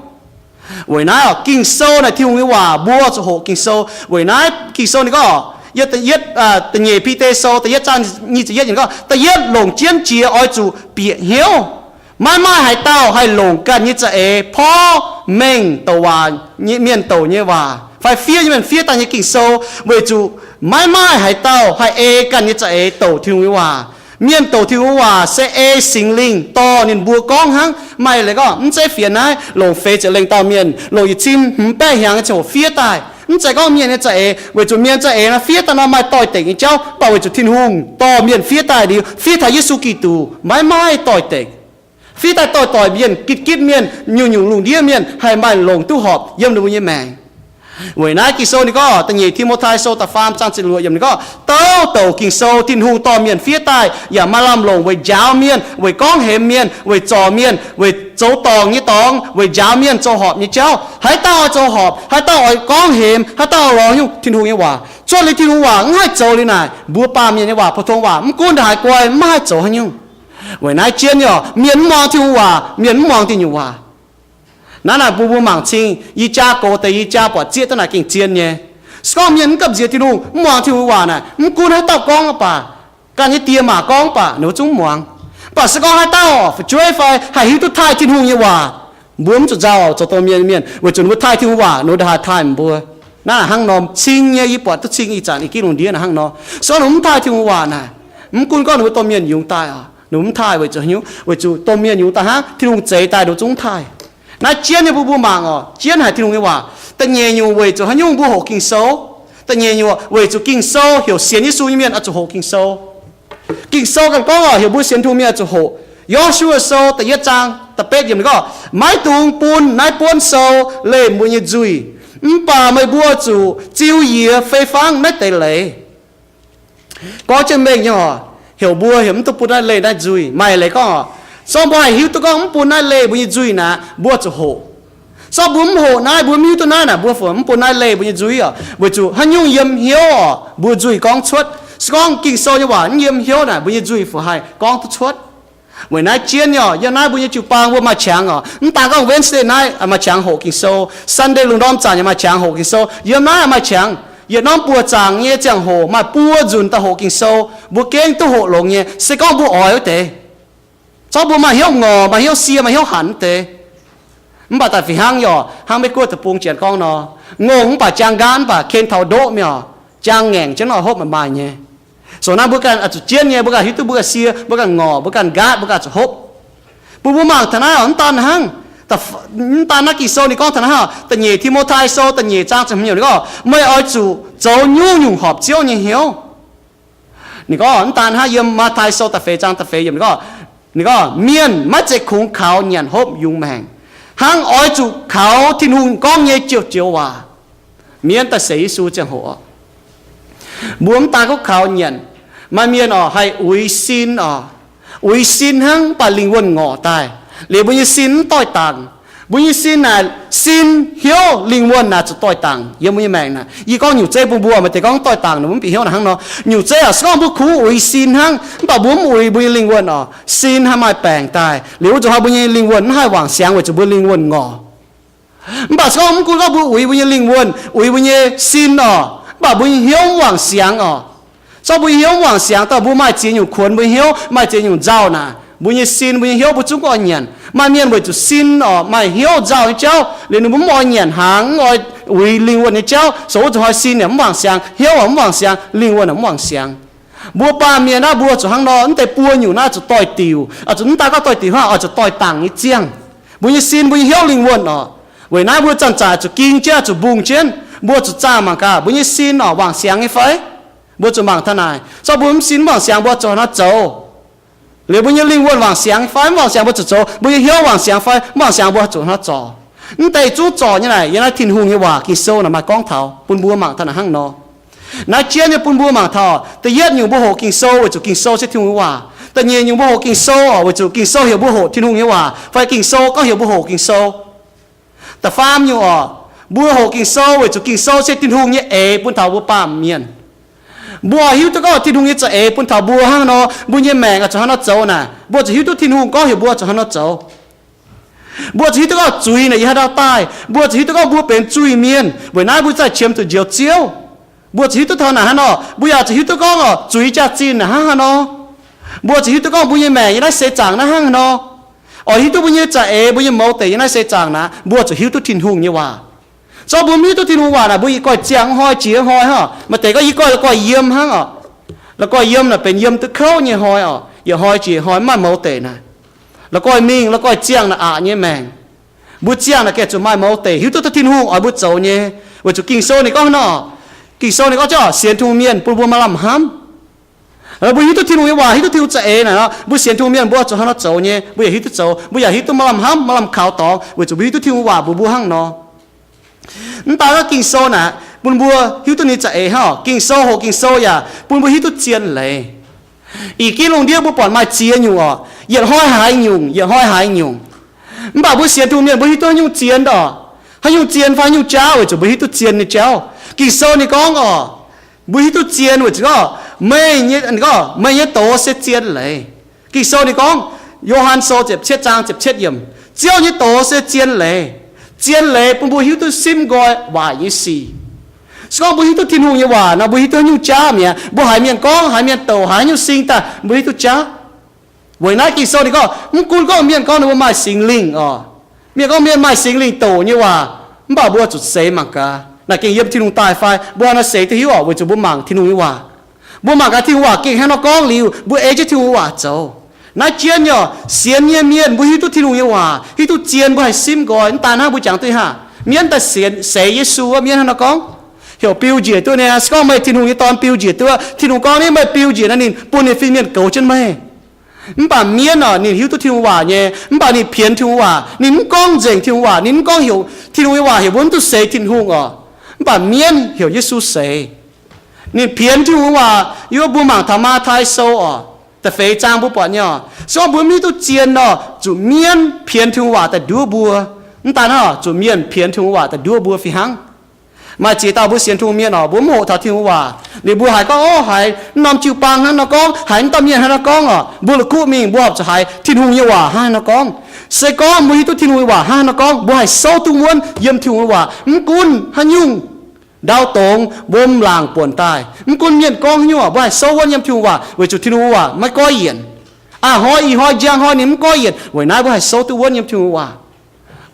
Weic naaiv orqc, Ging-Sou naaic Tin-Hungh nyei waac, mbuo zuqc hoqc Ging-Sou. Weic naaiv Ging-Sou ninh gorngv, yiem da'yietv, aa, da'nyeic Bide Sou da'yietv zaang nyic ziepc yietv ninh gorngv, da'yietv longc jienv jiex oix zuqc bieqc hnyouv. Maiv maaih haaix dauh haih longc ganh nyei za'eix porv mengh douc waac, mienh douc nyei waac fai fiev nyei mienh fiev daaih nyei Ging-Sou, weic zuqc maiv maaih haaix dauh haih ei ganh nyei za'eix douc Tin-Hungh nyei waac. Mienh douc Tin-Hungh nyei waac se ei Singx Lingh dorh ninh mbuo gorngv hnangv. Maaih leiz gorngv mv zeiz fienx naaiv longc feix ziepc lengh dauh mienh longc yietc cin hmz baeqv hnyangx nyei ziangh hoc fiev daaih. Mv zeiz gorngv mienh nyei za'eix, weic zuqc mienh za'eix nor fiev daaih nor maaih doix-dekc nyei jauv, mv baac weic zuqc Tin-Hungh dorh mienh fiev daaih liuz, fiev taux Yesu Giduc, maiv maaih doix-dekc. Fiev daaih doix-doix mienh, gitv-gitv mienh, nyungc-nyungc lungh ndiev mienh haih maaih longc duqv horpc yiem ninh mbuo nyei maengc. Weic naaiv Ging-Sou ninh gorngv, da'nyeic Ti^mo^tai Sou da'faam zaang ziepc luoqc yiemc ninh gorngv, douc douc Ging-Sou Tin-Hungh dorh mienh fiev daaih yaac maaih lamh longc weic njaaux mienh, weic gorngv hemx mienh, weic zorc mienh, weic zoux dorngc nyei dorngx, weic njaaux mienh zoux horpc nyei jauv. Haaix dauh oix zoux horpc, haaix dauh oix gorngv hemx, haaix dauh oix lorz nyungc Tin-Hungh nyei waac, cuotv liuz Tin-Hungh waac mv haih zoux liuz naaic, mbuo baamh mienh nyei waac, pou-tong waac, mv gunv ndongc haaix guai, mv haih zoux haaix nyungc. Weic naaiv jienv nyei orqc, mienh mv muangx Tin-Hungh waac, mienh mv muangx diuh nyungc waac. Naaiv naaic mbuo mbuo mangc cing, yie jaa gox deix, yie jaa buatc zieqv duqv naaic gengh zien nyei. Se gorngv mienh mv gamh nziex Tin-Hungh, mv muangx Tin-Hungh waac naaic, mv gunv haaix dauh gorngv mv baac, ganh nyei die maa gorngv mv baac, ninh mbuo zungv mv muangx. Mv baac se gorngv haaix dauh fu'jueiv fai haih hiuv duqv taaih Tin-Hungh nyei waac, mbuo mv zuqc nzauh zoux dongh mienh mienh, weic zuqc ninh mbuo taaih Tin-Hungh waac, ninh mbuo ndongc haaix taaih mbuo. Naaiv hnangv nor cing nyei, yie buatc duqv cing ih zanc i ginv lungh ndiev naaic hnangv nor. Se gorngv ninh mv taaih Tin-Hungh waac naaic, mv gunv gorngv ninh mbuo domh mienh yungz daaih oc, ninh mv taaih weic zuqc haaix nyungc? Weic zuqc domh mienh yungz daaih hnangv, Tin-Hungh zeix daaih ninh zungv mv taaih. Naaiv jienv nyei mbuo, mbuo mangc oc, jienv haic Tin-Hungh nyei waac. Da'nyeic nyungc weic zuqc haaix nyungc mbuo hoqc Ging-Sou? Da'nyeic nyungc weic zuqc Ging-Sou heuc sienx Yesu nyei mienh oix zuqc hoqc Ging-Sou. Ging-Sou ganh gorngv oc, heuc mbuo sienx Tin-Hungh mienh oix zuqc hoqc. Yo^su^waa Sou da'yietv zaang da'betv yiemc ninh gorngv, maiv dungx bun naaiv buonv sou leih mbuo nyei nzuih, mv baac meih mbuo zuqc ziux yie fei fangv naaiv deix leiz. Gorngv jienv mengh nyei oc, heuc mbuo heuc mv duqv bun naaiv leih naaiv nzuih. Maaih leiz gorngv oc, se gorngv mbuo haih hiuv duqv gorngv mv bun naaiv leih mbuo nyei nzuih naaic, mbuo zuqc hoqc. Se gorngv mbuo mv hoqc naaiv, mbuo mv hiuv duqv naaiv naaic, mbuo fungc mv bun naaiv leih mbuo nyei nzuih oc, weic zuqc haaix nyungc yiem hnyouv oc, mbuo nzuih gorngv cuotv. Se gorngv Ging-Sou nyei waac mv yiem hnyouv naaic, mbuo nyei nzuih fungc haih gorngv duqv cuotv. Weic naaiv jienv nyei oc, yiem naaiv mbuo nyei jiu-baang mbuo maaih qangx oc, mv daan gorngv Wednesday night maaih qangx hoqc Ging-Sou, Sunday lungh ndorm zanc yaac maaih qangx hoqc Ging-Sou, yiem naaiv maaih qangx. Yietc norm buoz-zaangc nyei ziangh hoc maaih buo nzunc daaih hoqc Ging-Sou, mbuo gengh duqv hoqc longx nyei, se gorngv mbuo oix wuov deix. Zorqv mbuo maaih hnyouv ngorc, maaih hnyouv sie, maaih hnyouv hanc wuov deix. Mv baac daaih fih hnangv yaac hnangv Meiv Guoqv deic-bung janx gorngv nor, ngongh mv baac jaang nqaatv mv baac ken taux ndoqv mi'aqv, jaang ngaengc jienv nor hopv maiv maaih nyei. So naaiv mbuo ganh oix zuqc jienv nyei, mbuo ganh hiuv duqv mbuo ganh sie, mbuo ganh ngorc, mbuo ganh nqaatv, mbuo ganh zuqc hopv. Bun mbuo mangc taux naaiv oc, mv daan hnangv, mv daan naaiv Ging-Sou ninh gorngv taux naaiv oc, da'nyeic Ti^mo^tai Sou da'nyeic zaang ziepc hmz yiemc ninh gorngv, meih oix zuqc zoux nyungc-nyungc horpc Ziouv nyei hnyouv. Ninh gorngv mv daan hnangv, yiem Matv^tai Sou da'feix zaang da'feix yiemc ninh gorngv, ninh gorngv, mienh maiv zeiz kungx kaux nyanc hopv yungz maengc, hnangv oix zuqc kaux Tin-Hungh gorngv nyei joux-joux waac. Mienh daaih seix Yesu ziangh hoc oc, mbuo mv daan gorngv kaux nyanc. Maaih mienh oc haih uix sin oc, uix sin hnangv mv baac lingh wuonh ngorc daaih, liuz mbuo nyei sin mv doix-dangc. Mbuo nyei sin naaic, sin, hnyouv, lingh wuonh naaic zuqc doix-dangc yiem mbuo nyei maengc naaic. Yie gorngv nyungc zeiv bun mbuo, maaih deix gorngv doix-dangc ninh mbuo mv bieqc hnyouv naaic hnangv nor. Nyungc zeiv oc, se gorngv mbuo kungx uix sin hnangv mv baac mbuo mv uix, mbuo nyei lingh wuonh oc, sin haih maaih baengc daaih, liuz wuov zuqc hnoi mbuo nyei lingh wuonh mv haih wangc siangx weic zuqc mbuo lingh wuonh ngorc. Mv baac se gorngv mv gunv gorngv mbuo uix mbuo nyei lingh wuonh, uix mbuo nyei sin oc, mv baac mbuo nyei hnyouv mv wangc siangx oc. Se gorngv mbuo nyei hnyouv mv wangc siangx daaih, mbuo maaih ziex nyungc kuonx mbuo nyei hnyouv, maaih ziex nyungc nzauh naaic, mbuo nyei sin, mbuo nyei hnyouv mbuo zungv oix nyanc. Maaih mienh weic zuqc sin oc maaih hnyouv nzauh nyei jauv liuz ninh mbuo mv oix nyanc hnaangx, mv oix uix lingh wuonh nyei jauv, so wuov zuqc hnoi sin yaac mv wangc siangx, hnyouv yaac mv wangc siangx, lingh wuonh yaac mv wangc siangx. Mbuo baamh mienh naaiv mbuo zuqc hnangv nor, mv deix buo nyungc naaiv zuqc doix-diuc, zuqc mv daan gorngv doix-diuc hnangv, oix zuqc doix-dangc nyei ziangh. Mbuo nyei sin, mbuo nyei hnyouv, lingh wuonh oc. Weic naaiv mbuo zanc-zanc zuqc ging jienv, zuqc mbungh jienv, mbuo zuqc zaah mangc gaax mbuo nyei sin oc wangc siangx nyei fai? Mbuo zuqc mangc taux naaic. Se gorngv mbuo mv sin mv wangc siangx, mbuo zuqc hnangv nor zoux. Liuz mbuo nyei lingh wuonh wangc siangx fai mv wangc siangx, mbuo zuqc zoux. Mbuo nyei hnyouv wangc siangx fai mv wangc siangx, mbuo zuqc hnangv nor zorc. Mv deix zungv zorc nyei naaic, yiem naaiv Tin-Hungh nyei waac Ging-Sou naaic maaih gorngv taux bun mbuo mangc taux naaic hnangv nor. Naaiv jienv nyei bun mbuo mangc taux, da'yietv nyungc mbuo hoqc Ging-Sou weic zuqc Ging-Sou se Tin-Hungh nyei waac. Da'nyeic nyungc mbuo hoqc Ging-Sou oc weic zuqc Ging-Sou heuc mbuo hoqc Tin-Hungh nyei waac fai Ging-Sou gorngv heuc mbuo hoqc Ging-Sou. Da'faam nyungc oc, mbuo hoqc Ging-Sou weic zuqc Ging-Sou se Tin-Hungh nyei eix bun taux mbuo baamh mienh. Mbuo oix hiuv duqv gorngv Tin-Hungh nyei za'eix bun taux mbuo hnangv nor, mbuo nyei maengc oix zuqc hnangv nor zoux naaic, mbuo zuqc hiuv duqv Tin-Hungh gorngv heuc mbuo zuqc hnangv nor zoux. Mbuo zuqc hiuv duqv gorngv zuiz naaic yiem haaix ndau daaih. Mbuo zuqc hiuv duqv gorngv mbuo benx zuiz-mienh, weic naaiv mbuo zaih qiemx zuqc njoux Ziouv. Mbuo zuqc hiuv duqv taux naaic hnangv nor. Mbuo yaac zuqc hiuv duqv gorngv oc, zuiz jaax-zinh naaic hnangv haaix nor. Mbuo zuqc hiuv duqv gorngv mbuo nyei maengc yiem naaiv seix zaangc naaiv hnangv haaix nor. Oix hiuv duqv mbuo nyei za'eix, mbuo nyei mouz deic yiem naaiv seix zaangc naaic, mbuo zuqc hiuv duqv Tin-Hungh nyei waac. Se gorngv mbuo mv hiuv duqv Tin-Hungh waac naaic, mbuo yie goiv ziangh hnoi jiex hnoi hnangv oc. Maaih deix gorngv yie goiv la'guaih yiem hnangv oc. La'guaih yiem naaic benx yiem duqv kouv nyei hnoi oc. Yietc hnoi jiex hnoi mv maaih mouz deic naaic. La'guaih mingh la'guaih ziangh naaic aqc nyei maengc. Mbuo ziangh naaic gengh zuqc maaih mouz deic, hiuv duqv taux Tin-Hungh oix mbuo zoux nyei. Weic zuqc Ging-Sou ninh gorngv hnangv nor. Ging-Sou ninh gorngv, sienx Tin-Hungh mienh bun mbuo maaih lamh hnamv. Mbuo hiuv duqv Tin-Hungh nyei waac, hiuv duqv Tin-Hungh za'eix naaic nor, mbuo sienx Tin-Hungh mienh mbuo zuqc hnangv nor zoux nyei, mbuo yaac hiuv duqv zoux, mbuo yaac hiuv duqv maaih lamh hnamv, maaih lamh kaux dorngx, weic zuqc mbuo hiuv duqv Tin-Hungh waac mbuox mbuo hnangv nor. Mv baac gorngv Ging-Sou naaic bun mbuo hiuv duqv ninh za'eix hnangv oc. Ging-Sou hoqc Ging-Sou yaac bun mbuo hiuv duqv zien leiz. Ih ginv lungh ndiev mbuo buatc maaih ziex nyungc oc, yietc hnoi haiz nyungc, yietc hnoi haiz nyungc. Mv baac mbuo sienx Tin-Hungh mienh mbuo hiuv duqv haaix nyungc zien oc, haaix nyungc zien fai haaix nyungc jauv, weic zuqc mbuo hiuv duqv zien nyei jauv. Ging-Sou ninh gorngv oc, mbuo hiuv duqv zien weic zuqc gorngv meih nyei, gorngv meih nyei doz se zien leiz. Ging-Sou ninh gorngv, Yo^han Sou ziepc cietv zaang ziepc cietv yiemc, Ziouv nyei doz se zien leiz. Zien leiz bun mbuo hiuv duqv simv nqoi waaic nyei sic. Se gorngv mbuo hiuv duqv Tin-Hungh nyei waac nor, mbuo hiuv duqv haaix nyungc jaav mi'aqv. Mbuo haiz mienh gorngv, haiz mienh douc, haiz haaix nyungc sing daaih, mbuo hiuv duqv jaav. Weic naaiv Ging-Sou ninh gorngv, mv gunv gorngv mienh gorngv ninh mbuo maaih Singx Lingh oc, mienh gorngv mienh maaih Singx Lingh douc nyei waac, mv baac mbuo zuqc seix mangc gaax. Naaic gengh yiem Tin-Hungh daaih fai? Mbuo haaix nor seix duqv hiuv oc? Weic zuqc mbuo mangc Tin-Hungh nyei waac. Mbuo mangc gaax Tin-Hungh waac gengh hnangv nor gorngv liuz, mbuo ei jienv Tin-Hungh waac zoux. Naaiv jienv nyei oc, sienx nyei mienh mbuo hiuv duqv Tin-Hungh nyei waac, hiuv duqv zien, mbuo haih simv nqoi. Mv daan hnangv, mbuo jangx duqv ih hnangv, mienv daaih sienx, seix Yesu wuov mienv hnangv nor gorngv, heuc biu njiec duqv niaa. Se gorngv meih Tin-Hungh nyei Dorn biu njiec duqv, Tin-Hungh gorngv, Naaiv meih biu njiec naaiv, ninh bun ninh fin-mienh goux jienv meih. Mv baac mienv oc, ninh hiuv duqv Tin-Hungh waac nyei, mv baac ninh pienx Tin-Hungh waac, ninh mv gorngv nzengc Tin-Hungh waac, ninh mv gorngv heuc Tin-Hungh nyei waac, heuc mbuo mv duqv seix Tin-Hungh oc. Mv baac mienv heuc Yesu seix. Ninh pienx Tin-Hungh waac, yie mbuo mangc taux Matv^taai Sou oc, da'feix zaang mbuo buatc nyei oc. Se gorngv mbuo mv hiuv duqv zien nor, zuqc mienv pienx Tin-Hungh waac daaih nduov mbuo. Mv daan hnangv, zuqc mienh pienx Tin-Hungh waac daaih nduov mbuo fih hnangv. Maaih ziex dauh mbuo sienx Tin-Hungh mienh oc, mbuo mv hoqc taux Tin-Hungh waac, liuz mbuo haiz gorngv, Ov, haiz mv norm jiu-baang hnangv nor gorngv, haiz mv dauh mienh hnangv nor gorngv oc, mbuo la'kuqv mingh, mbuo horpc zuqc haiz Tin-Hungh nyei waac hnangv nor gorngv. Se gorngv mbuo hiuv duqv Tin-Hungh nyei waac hnangv nor gorngv, mbuo haih souv duqv wuonv yiem Tin-Hungh nyei waac, mv gunv haaix nyungc ndau dongz wuom laangc buonc daaih, mv gunv mienh gorngv haaix nyungc, mbuo haih souv wuonv yiem Tin-Hungh waac, weic zuqc Tin-Hungh waac maiv goiv yienc. A'hnoi ih hnoi njang hnoi ninh mv goiv yienc, weic naaiv mbuo haih souv duqv wuonv yiem Tin-Hungh waac.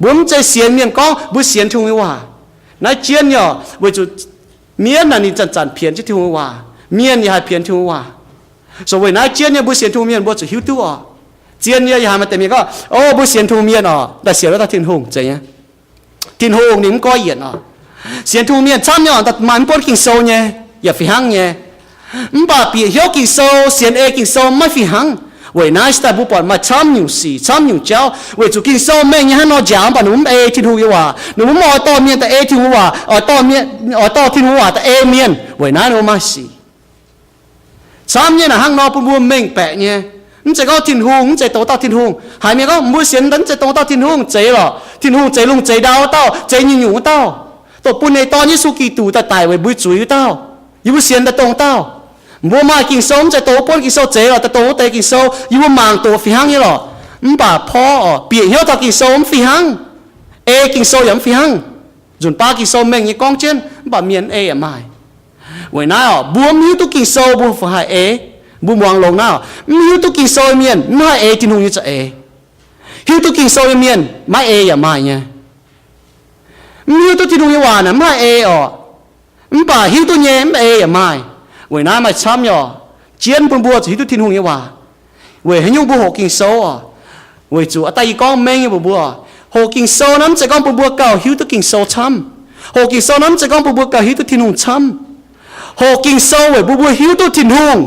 Mbuo mv zeiz sienx mienh gorngv mbuo sienx Tin-Hungh nyei waac. Naaiv jienv nyei oc, weic zuqc mienv naaic ninh zanc-zanc pienx jienv Tin-Hungh waac, mienh yaac haih pienx Tin-Hungh waac. So weic naaiv jienv nyei mbuo sienx Tin-Hungh mienh mbuo zuqc hiuv duqv oc. Zien nyei yaac haiz maaih deix mienh gorngv, Ov, mbuo sienx Tin-Hungh mienh oc, daaih sienx wuov dauh Tin-Hungh zeiz nyei. Tin-Hungh ninh mv goiv yienc oc. Sienx Tin-Hungh mienh camv nyei oc, maaih mv buonv Ging-Sou nyei, yaac fih hnangv nyei. Mv baac bieqc hnyouv Ging-Sou, sienx ei Ging-Sou maiv fih hnangv. Weic naaiv se daaih mbuo buatc maaih camv nyungc sic, camv nyungc jauv, weic zuqc Ging-Sou mengh nyei hnangv nor njaaux, mv baac ninh mv ei Tin-Hungh nyei waac, ninh mv oix dorh mienh daaih ei Tin-Hungh waac, oix dorh mienh, oix dorh Tin-Hungh waac daaih ei mienh. Weic naaiv ninh mbuo maaih sic. Camv nyei naaic hnangv nor bun mbuo mengh baeqc nyei. Mv zeiz gorngv Tin-Hungh, mv zeiz dongh dauh Tin-Hungh. Haiz mienh gorngv mbuo sienx mv zeiz dongh dauh Tin-Hungh, zeiz lorqc. Tin-Hungh zeiz lungh zeiz ndau wuov dauh, zeiz nyungc-nyungc wuov dauh, dongh bun ninh Dorn Yesu Giduc daaih daic weic mbuo zuiz wuov dauh. Yie mbuo sienx daaih dongh dauh. Mbuo maaih Ging-Sou mv zeiz dongh wuov buonv Ging-Sou, zeiz lorqc, daaih dongh wuov deix Ging-Sou, yie mbuo mangc doqc fih hnangv nyei lorqc. Mv baac porv oc, bieqc hnyouv taux Ging-Sou mv fih hnangv. Ei Ging-Sou yaac mv fih hnangv. Nzunc baav Ging-Sou mengh nyei gorngv jienv, mv baac mienh ei yaac maaih. Weic naaiv oc, mbuo mv hiuv duqv Ging-Sou mbuo fai haih ei? Mbuo muangx longx naaiv oc, mv hiuv duqv Ging-Sou nyei mienh mv haih ei Tin-Hungh nyei za'eix. Hiuv duqv Ging-Sou nyei mienh maiv ei yaac maaih nyei. Mv hiuv duqv Tin-Hungh nyei waac naaic mv haih ei oc. Mv baac hiuv duqv nyei mv ei yaac maaih. Weic naaiv maaih camv nyei oc, jienv bun mbuo zuqc hiuv duqv Tin-Hungh nyei waac. Weic haaix nyungc mbuo hoqc Ging-Sou oc? Weic zuqc aa daaih yie gorngv mengh nyei mbuox mbuo, hoqc Ging-Sou naaiv mv zeiz gorngv bun mbuo gauh hiuv duqv Ging-Sou camv. Hoqc Ging-Sou naaiv mv zeiz gorngv bun mbuo gauh hiuv duqv Tin-Hungh camv. Hoqc Ging-Sou weic bun mbuo hiuv duqv Tin-Hungh,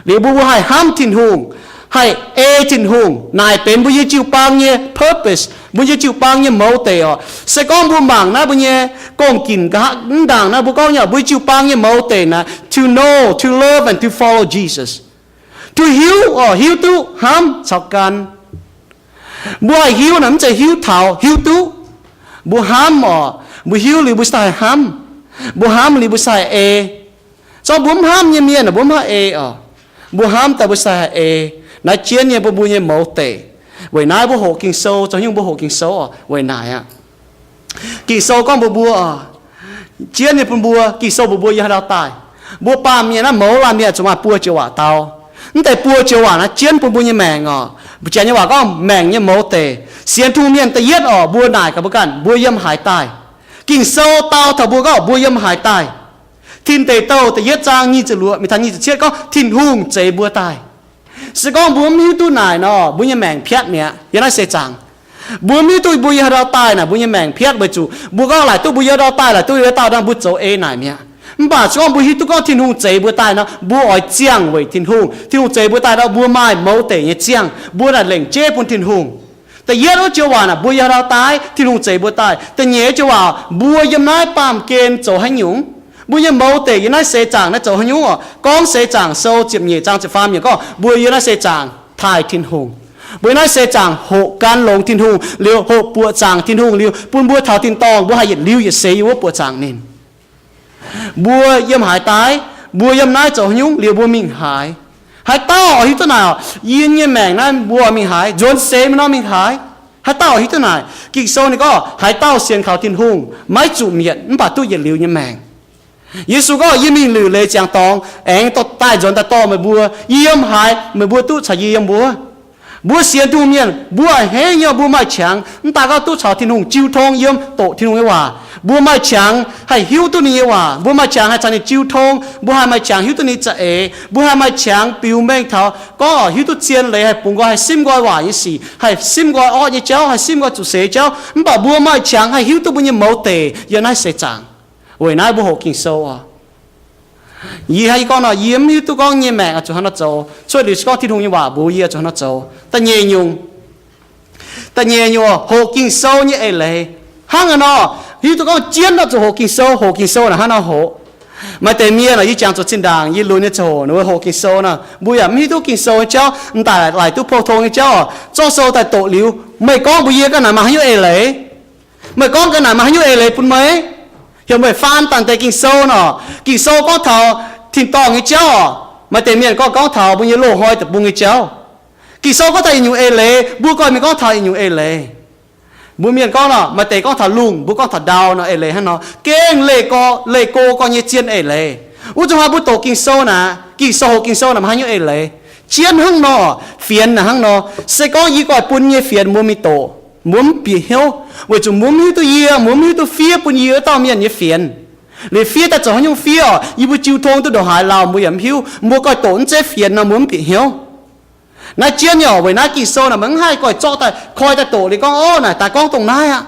liuz mbuo mbuo haih hnamv Tin-Hungh, haih ei Tin-Hungh. Naaic benx mbuo nyei jiu-baang nyei purpose, mbuo nyei jiu-baang nyei mouz deic oc. Se gorngv mbuo mangc naaiv mbuo nyei gong-ginc nqa'haav mv ndaangc naaiv mbuo gorngv nyei, mbuo jiu-baang nyei mouz deic naaiv, to know, to love and to follow Jesus. To hiuv oc, hiuv duqv, hnamv caux gan. Mbuo haih hiuv naaic mv zeiz hiuv taux, hiuv duqv. Mbuo hnamv oc, mbuo hiuv liuz mbuo sai haih hnamv. Mbuo hnamv liuz mbuo sai haih ei. Zorqv mbuo mv hnamv nyei mienh aah, mbuo mv haih ei oc. Mbuo hnamv daaih mbuo sai haih ei. Naaiv jienv nyei bun mbuo nyei mouz deic. Weic naaiv mbuo hoqc Ging-Sou, zoux nyungc mbuo hoqc Ging-Sou oc, weic naaic aqv. Ging-Sou gorngv mbuox mbuo oc, jienv nyei bun mbuo, Ging-Sou mbuox mbuo yiem haaix ndau daaih. Mbuo baamh mienh naaiv mouz laanh mienh zuqc maaih buo joux waac dau. Mv deix buo joux waac naaiv jienv bun mbuo nyei maengc oc. Janx nyei waac gorngv maengc nyei mouz deic. Sienx Tin-Hungh mienh da'yietv oc, mbuo naaic gaax mbuo ganh, mbuo yiem haaix daaih. Ging-Sou dau taux mbuo gorngv mbuo yiem haaix daaih. Tin Deic Douh da'yietv zaang nyic ziepc luoqc mingh taux nyic ziepc cietv gorngv Tin-Hungh zeix mbuo daaih. Se gorngv mbuo mv hiuv duqv naaic nor, mbuo nyei maengc piatv mi'aqv yiem naaiv seix zaangc. Mbuo mv hiuv duqv mbuo yiem haaix ndau daaih naaic, mbuo nyei maengc piatv weic zuqc mbuo gorngv laaic duqv mbuo yiem ndau daaih, laaic duqv yiem ndau daaih nor, mbuo zoux ei naaic mi'aqv. Mv baac se gorngv mbuo hiuv duqv gorngv Tin-Hungh zeix mbuo daaih nor, mbuo oix ziangh weic Tin-Hungh. Tin-Hungh zeix mbuo daaih nor, mbuo maaih mouz deic nyei ziangh, mbuo naaic lengc jeiv bun Tin-Hungh. Da'yietv wuov joux waac naaic, mbuo yiem haaix ndau daaih, Tin-Hungh zeix mbuo daaih. Da'nyeic joux waac, mbuo yiem naaiv baamh gen zoux haaix nyungc? Mbuo nyei mouz deic yiem naaiv seix zaangc naaiv zoux haaix nyungc oc? Gorngv Seix Zaangc Sou ziepc nyeic zaang ziepc faam yiemc gorngv, mbuo yiem naaiv seix zaangc taaih Tin-Hungh. Mbuo yiem naaiv seix zaangc hoqc gan longx Tin-Hungh liuz, hoqc buoqc zaangc Tin-Hungh liuz, bun mbuo taux tin-dorngh mbuo haih yietc liuz yietc seix yiem wuov buoqc zaangc ninh. Mbuo yiem haaix daaih? Mbuo yiem naaiv zoux haaix nyungc liuz mbuo mingh haaix? Haaix dauh oix hiuv duqv naaic oc, yie nyei maengc naaiv mbuo mingh haaix? Nzuonx seix mingh nor mingh haaix? Haaix dauh oix hiuv duqv naaic? Ging-Sou ninh gorngv haaix dauh sienx kaux Tin-Hungh maiv zuqc mietc mv baac duqv yietc liuz nyei maengc. Yesu gorngv, yie mingh liuc leiz ziangx dorngx aengx daaih nzuonx daaih dorh meih mbuo. Yie yiem haaix, meih mbuo duqv caux yie yiem wuov. Mbuo sienx Tin-Hungh mienh, mbuo a'hneiv nyei, mbuo maaih qangx mv daaih gorngv duqv caux Tin-Hungh jiu tong yiem doqc Tin-Hungh nyei waac. Mbuo maaih qangx haih hiuv duqv ninh nyei waac. Mbuo maaih qangx haih caux ninh jiu tong. Mbuo haih maaih qangx hiuv duqv ninh za'eix. Mbuo haih maaih qangx biux mengh taux gorngv hiuv duqv zien leiz, haih bungx nqoi, haih simv nqoi waac nyei sic, haih simv nqoi orqv nyei jauv, haih simv nqoi zuqc seix jauv. Mv baac mbuo maaih qangx haih hiuv duqv mbuo nyei mouz deic yiem naaiv seix zaangc. Weic naaiv mbuo hoqc Ging-Sou oc. Yie hnangv yie gorngv nor, yie mv hiuv duqv gorngv nyei maengc oix zuqc hnangv nor zoux. Cuotv liuz se gorngv Tin-Hungh nyei waac mbuox yie zuqc hnangv nor zoux. Da'nyeic nyungc, da'nyeic nyungc, hoqc Ging-Sou nyei eix leiz. Hnangv nor, hiuv duqv gorngv jienv oix zuqc hoqc Ging-Sou, hoqc Ging-Sou naaic hnangv nor hoqc. Maaih deix mienh oc, yie jangx zuqc zinh ndaangc yie lunx nyei ziangh hoc, ninh mbuo hoqc Ging-Sou nor, mbuo yaac mv hiuv duqv Ging-Sou nyei jauv, m'daaih laaic duqv pou-tong nyei jauv oc. Zorqv sou daaih doqc liuz, meih gorngv mbuox yie ga'naaiv maaih haaix nyungc eix leiz? Meih gorngv ga'naaiv maaih haaix nyungc eix leiz bun meih? Heuc meih faan dangh deix Ging-Sou nor, Ging-Sou gorngv taux tin-dorngh nyei jauv oc. Maaih deix mienh gorngv, gorngv taux mbuo nyei loz-hnoi deic-bung nyei jauv. Ging-Sou gorngv taux yietc nyungc eix leiz, mbuo gorngv mingh gorngv taux yietc nyungc eix leiz. Mbuo mienh gorngv nor, maaih deix gorngv taux lungh, mbuo gorngv taux ndau nor, eix leiz hnangv nor. Gengh leih go, leih go gorx nyei zien eix leiz. Wuov zuqc hnoi mbuo doqc Ging-Sou naaic, Ging-Sou, hoqc Ging-Sou naaic maaih haaix nyungc eix leiz? Jienv hnangv nor, fienx naaic hnangv nor. Se gorngv yie goiv bun nyei fienx mbuo mingh doqc, mbuo mv bieqc hnyouv, weic zuqc mbuo mv hiuv duqv yie, mbuo mv hiuv duqv fiev bun yie wuov dauh mienh nyei fienx. Liuz fiev daaih zoux haaix nyungc fiev oc, yie mbuo jiu tong duqv ndongc haaix lauh mbuo yaac mv hiuv. Mbuo goiv doqc mv zeiz fienx nor, mbuo mv bieqc hnyouv. Naaiv jienv nyei oc, weic naaiv Ging-Sou naaic maiv haih goiv zorqv daaih koi daaih doqc liuz gorngv, ov, naaic daaih gorngv dongh naaiv aqv.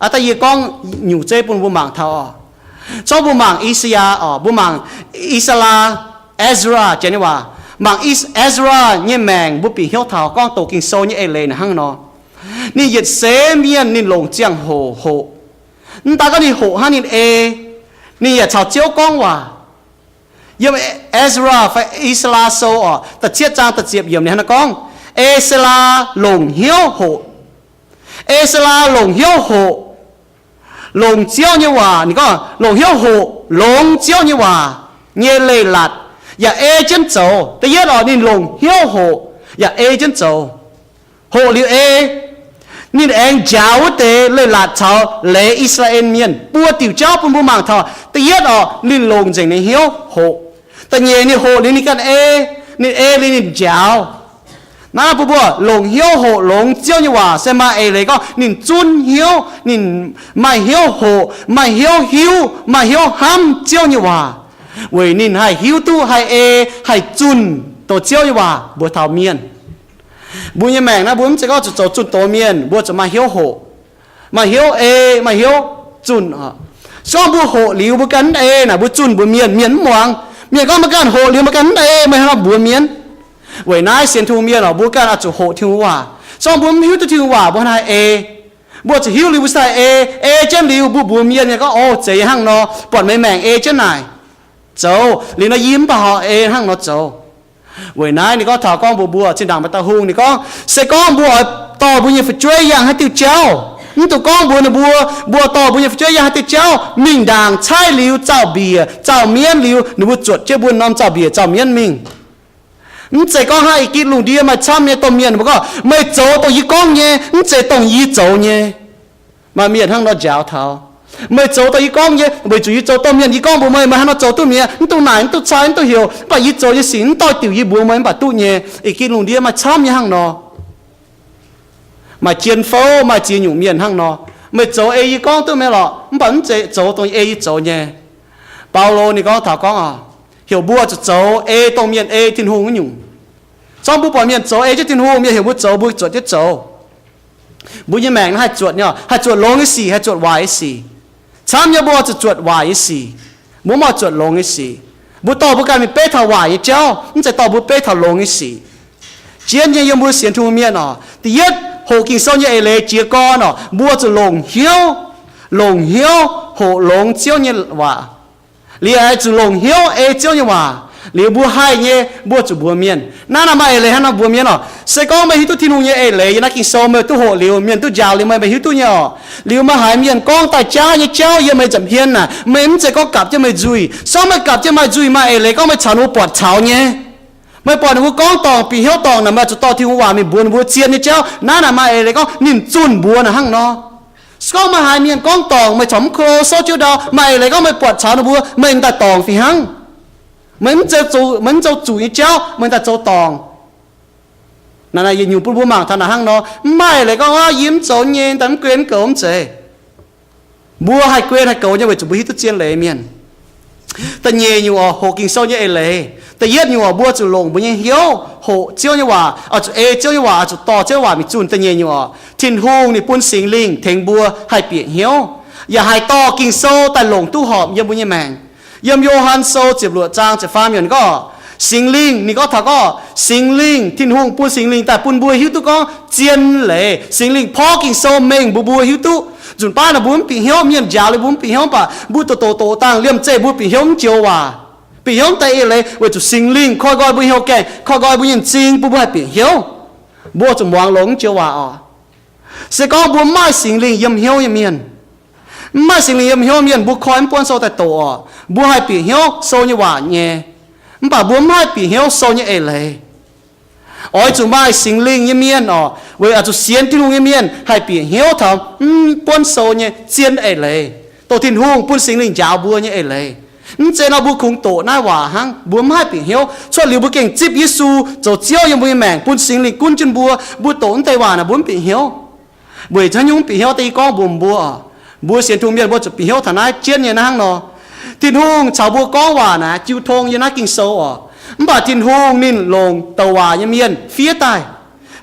Aa, daaih yie gorngv nyungc zeiv bun mbuo mangc taux oc. Zorqv mbuo mangc I^saa^yaa oc, mbuo mangc I^saa^laa, Ezra janx nyei waac. Mangc I, Ezra nyei maengc mbuo bieqc hnyouv taux gorngv doqc Ging-Sou nyei eix leiz naaic hnangv nor. Ninh yietc seix mienh ninh longc ziangh hoc hoqc. Mv daaih gorngv ninh hoqc hnangv, ninh ei, ninh yaac caux Ziouv gorngv waac. Yiem Ezra fai E^saa^laa Sou oc, da'cietv zaang da'ziepc yiemc ninh hnangv naaiv gorngv, E^saa^laa longc hnyouv hoqc. E^saa^laa longc hnyouv hoqc, longc Ziouv nyei waac. Ninh gorngv longc hnyouv hoqc, longx Ziouv nyei waac nyei leiz-latc, yaac ei jienv zoux. Da'yietv oc, ninh longc hnyouv hoqc yaac ei jienv zoux. Hoqc liuz ei, ninh aengx njaaux wuov deix leiz-latc caux leiz I^saa^laa^en Mienh. Buo diuc jauv bun mbuo mangc taux. Da'yietv oc, ninh longc nzengc ninh hnyouv hoqc. Da'nyeic ninh hoqc liuz ninh ganh ei, ninh ei liuz ninh njaaux. Naaiv bun mbuo longc hnyouv hoqc longx Ziouv nyei waac se maaih eix leiz gorngv ninh zunv hnyouv, ninh maaih hnyouv hoqc, maaih hnyouv hiuv, maaih hnyouv hnamv Ziouv nyei waac, weic ninh haih hiuv duqv, haih ei, haih zunh doqc Ziouv nyei waac mbuox taux mienh. Mbuo nyei maengc naaiv mbuo mv zeiz gorngv zuqc zoux zunh doz mienh, mbuo zuqc maaih hnyouv hoqc, maaih hnyouv ei, maaih hnyouv zunh oc. Se gorngv mbuo hoqc liuz mbuo ganh mv ei naaic, mbuo zunh mbuox mienh, mienh mv muangx. Mienh gorngv meih ganh hoqc liuz meih ganh mv ei, meih hnangv nor mbuox mienh. Weic naaiv sienx Tin-Hungh mienh oc, mbuo ganh oix zuqc hoqc Tin-Hungh waac. Se gorngv mbuo mv hiuv duqv Tin-Hungh waac, mbuo hnangv haaix ei? Mbuo zuqc hiuv liuz mbuo sai ei, ei jienv liuz mbuo mbuox mienh nyei gorngv, o, zeiz yie hnangv nor, buatc meih maengc ei jienv naaic. Zoux liuz nor yie mv baac haiz ei hnangv nor zoux. Weic naaiv ninh gorngv taux gorngv mbuox mbuo zinh ndaangc maaih dauh hungh ninh gorngv, se gorngv mbuo oix dorh mbuo nyei fu'jueiv yangh haaix diuh jauv, mv dungx gorngv mbuox ninh mbuo, mbuo dorh mbuo nyei fu'jueiv yangh haaix diuh jauv, mingh ndaangc caaiv liuz zaux-mbiec zaux mienv liuz, ninh mbuo zuotc jienv mbuo norm zaux-mbiec zaux mienv mingh. Mv zeiz gorngv hnangv ih gitv lungh ndiev maaih camv nyei domh mienh mbuo gorngv, meih zoux dongh yie gorngv nyei, mv zeiz dongh yie zoux nyei. Maaih mienh hnangv nor njaaux taux, meih zoux dongh yie gorngv nyei, weic zuqc yie zoux domh mienh, yie gorngv mbuox meih, meih hnangv nor zoux duqv mi'aqv, mv dungx naaic, mv dungx cai, mv dungx heuc, mv baac yie zoux nyei sic mv doix diuc yie mbuox meih mv baac duqv nyei. Ih gitv lungh ndiev maaih camv nyei hnangv nor. Maaih jien fouv, maaih ziex nyungc mienh hnangv nor. Meih zoux ei yie gorngv duqv mi'aqv lorqc, mv baac mv zeiz zoux dongh ei yie zoux nyei. Baulo ninh gorngv taux gorngv oc, heuc mbuo zuqc zoux ei dongh mienh ei Tin-Hungh wuov nyungc. Zorngv mbuo buatc mienh zoux ei jienv Tin-Hungh, mienh heuc mbuo zoux, mbuo zuotc jienv zoux. Mbuo nyei maengc haih zuotc nyei, haih zuotc longx nyei sic, haih zuotc waaic nyei sic. Camv nyei mbuo zuqc zuotc waaic nyei sic, mbuo mv oix zuotc longx nyei sic. Mbuo dorh mbuo ganh mingh beiv taux waaic nyei jauv, mv zeiz dorh mbuo beiv taux longx nyei sic. Jienv nyei yiem mbuo sienx Tin-Hungh mienh oc, da'yietv hoqc Ging-Sou nyei eix leiz jiez gorn oc, mbuo zuqc longc hnyouv, longc hnyouv hoqc longx Ziouv nyei waac. Liuz aengx zuqc longc hnyouv ei Ziouv nyei waac. Liuz mbuo haih nyei, mbuo zuqc mbuox mienh. Naaiv naaic maaih eix leiz hnangv nor mbuox mienh oc. Se gorngv meih hiuv duqv Tin-Hungh nyei eix leiz yiem naaiv Ging-Sou, meih duqv hoqc liuz, mienh duqv njaaux liuz meih, meih hiuv duqv nyei oc. Liuz meih haiz mienh gorngv daaih jaav nyei jauv yiem meih nza'hmien naaic, meih mv zeiz gorngv gapv jienv meih nzuih. Se gorngv meih gapv jienv meih nzuih, maaih eix leiz gorngv meih caux ninh mbuo buatc caux nyei. Meih buatc ninh mbuo gorngv dorngc, bieqc hnyouv dorngc naaic, meih zuqc dorh Tin-Hungh waac mingh mbuox ninh mbuo zien nyei jauv. Naaiv naaic maaih eix leiz gorngv ninh zunh mbuox naaic hnangv nor. Se gorngv meih haiz mienh gorngv dorngc, meih corc mv klo souv jienv ndau, maaih eix leiz gorngv meih buatc caux ninh mbuo, meih m'daaih dorngc fih hnangv. Meih mv zoux zuqc, meih mv zoux zuqc nyei jauv, meih m'daaih zoux dorngc. Naaiv, naaiv yietc nyungc bun mbuo mangc taux naaic hnangv nor, mv maaih leiz gorngv, aav, yie mv zoux nyei, daaih mv guen mv goux mv zeiz. Mbuo haih guen haih goux nyei weic zuqc mbuo hiuv duqv zien leiz mienh. Da'nyeic nyungc oc, hoqc Ging-Sou nyei eix leiz. Da'yietv nyungc oc, mbuo zuqc longc mbuo nyei hnyouv hoqc Ziouv nyei waac, oix zuqc ei Ziouv nyei waac, oix zuqc dorh Ziouv nyei waac mingh zunh. Da'nyeic nyungc oc, Tin-Hungh ninh bun Singx Lingh tengx mbuo haih bieqc hnyouv, yaac haih dorh Ging-Sou daaih longc duqv horpc yiem mbuo nyei maengc. Yiem Yo^han Sou ziepc luoqc zaang ziepc faam yiemc gorngv, Singx Lingh, ninh gorngv taux gorngv Singx Lingh, Tin-Hungh bun Singx Lingh daaih bun mbuo hiuv duqv gorngv zien leiz. Singx Lingh porv Ging-Sou mengh mbuox mbuo hiuv duqv. Nzunc baav naaic mbuo mv bieqc hnyouv, mienh njaaux liuz mbuo mv bieqc hnyouv, mv baac mbuo doqc doqc doqc dangh liemh zeih mbuo bieqc hnyouv mv joux waac. Bieqc hnyouv daaih eix leiz weic zuqc Singx Lingh koi nqoi mbuo hnyouv gaengh, koi nqoi mbuo nyei m'zing, bun mbuo haih bieqc hnyouv. Mbuo zuqc muangx longx mv joux waac oc. Se gorngv mbuo mv maaih Singx Lingh yiem hnyouv nyei mienh, mv maaih Singx Lingh yiem hnyouv mienh, mbuo koi mv buonv sou daaih doqc oc, mbuo haih bieqc hnyouv sou nyei waac nyei, mv baac mbuo mv haih bieqc hnyouv sou nyei eix leiz. Oix zuqc maaih Singx Lingh nyei mienh oc, weic oix zuqc sienx Tin-Hungh nyei mienh haih bieqc hnyouv taux mv buonv sou nyei zien eix leiz, dongh Tin-Hungh bun Singx Lingh njaaux mbuo nyei eix leiz. Mv zeiz nor mbuo kungx doqc naaiv waac hnangv, mbuo mv haih bieqc hnyouv. Cuotv liuz mbuo gengh zipv Yesu zoux Ziouv yiem mbuo nyei maengc, bun Singx Lingh gunv jienv mbuo, mbuo doqc mv deix waac naaic mbuo mv bieqc hnyouv. Weic zuqc haaix nyungc mv bieqc hnyouv? Da'yietv gorngv mbuox mbuo oc, mbuo sienx Tin-Hungh mienh mbuo zuqc bieqc hnyouv taux naaiv jienv nyei naaiv hnangv nor. Tin-Hungh caux mbuo gorngv waac naaic jiu tong yiem naaiv Ging-Sou oc. Mv baac Tin-Hungh ninh longc douc waac nyei mienh fiev daaih.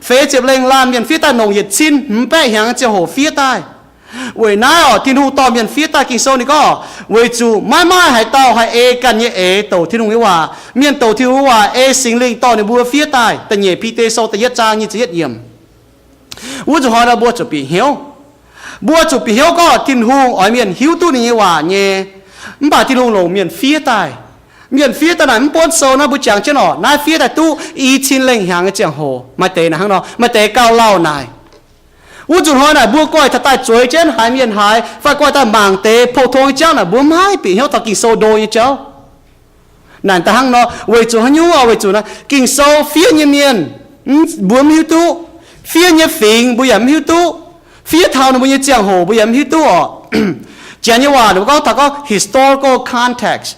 Feix ziepc lengh laanh mienh fiev daaih, nongc yietc cin hmz baeqv hnyangx ziangh hoc fiev daaih. Weic naaiv oc, Tin-Hungh dorh mienh fiev daaih Ging-Sou ninh gorngv, weic zuqc maiv maaih haaix dauh haih ei ganh nyei eix douc Tin-Hungh nyei waac. Mienh douc Tin-Hungh nyei waac ei Singx Lingh dorh ninh mbuo fiev daaih. Da'nyeic Bide Sou da'yietv zaang nyic ziepc yietv yiemc. Wuov zuqc hnoi nor mbuo zuqc bieqc hnyouv. Mbuo zuqc bieqc hnyouv gorngv Tin-Hungh oix mienh hiuv duqv ninh nyei waac nyei. Mv baac Tin-Hungh longc mienh fiev daaih. Mienh fiev daaih naaic mv buonv sou naaiv mbuo jangx jienv oc, naaiv fiev daaih duqv i cin lengh hnyangx nyei ziangh hoc. Maaih deix naaic hnangv nor, maaih deix gauh lauh naaic. Wuov zuqc hnoi naaic mbuo goiv taux daaih zueiz jienv haiz mienh haiz, fai goiv daaih mangc deix pou-tong nyei jauv naaic, mbuo mv haih bieqc hnyouv taux Ging-Sou ndo nyei jauv. Naaic daaih hnangv nor, weic zuqc haaix nyungc oc? Weic zuqc naaiv Ging-Sou fiev nyei mienh, mv, mbuo mv hiuv duqv. Fiev nyei fingx mbuo yaac mv hiuv duqv. Fiev taux ninh mbuo nyei ziangh hoc mbuo yaac mv hiuv duqv oc. Janx nyei waac ninh mbuo gorngv taux gorngv historical context.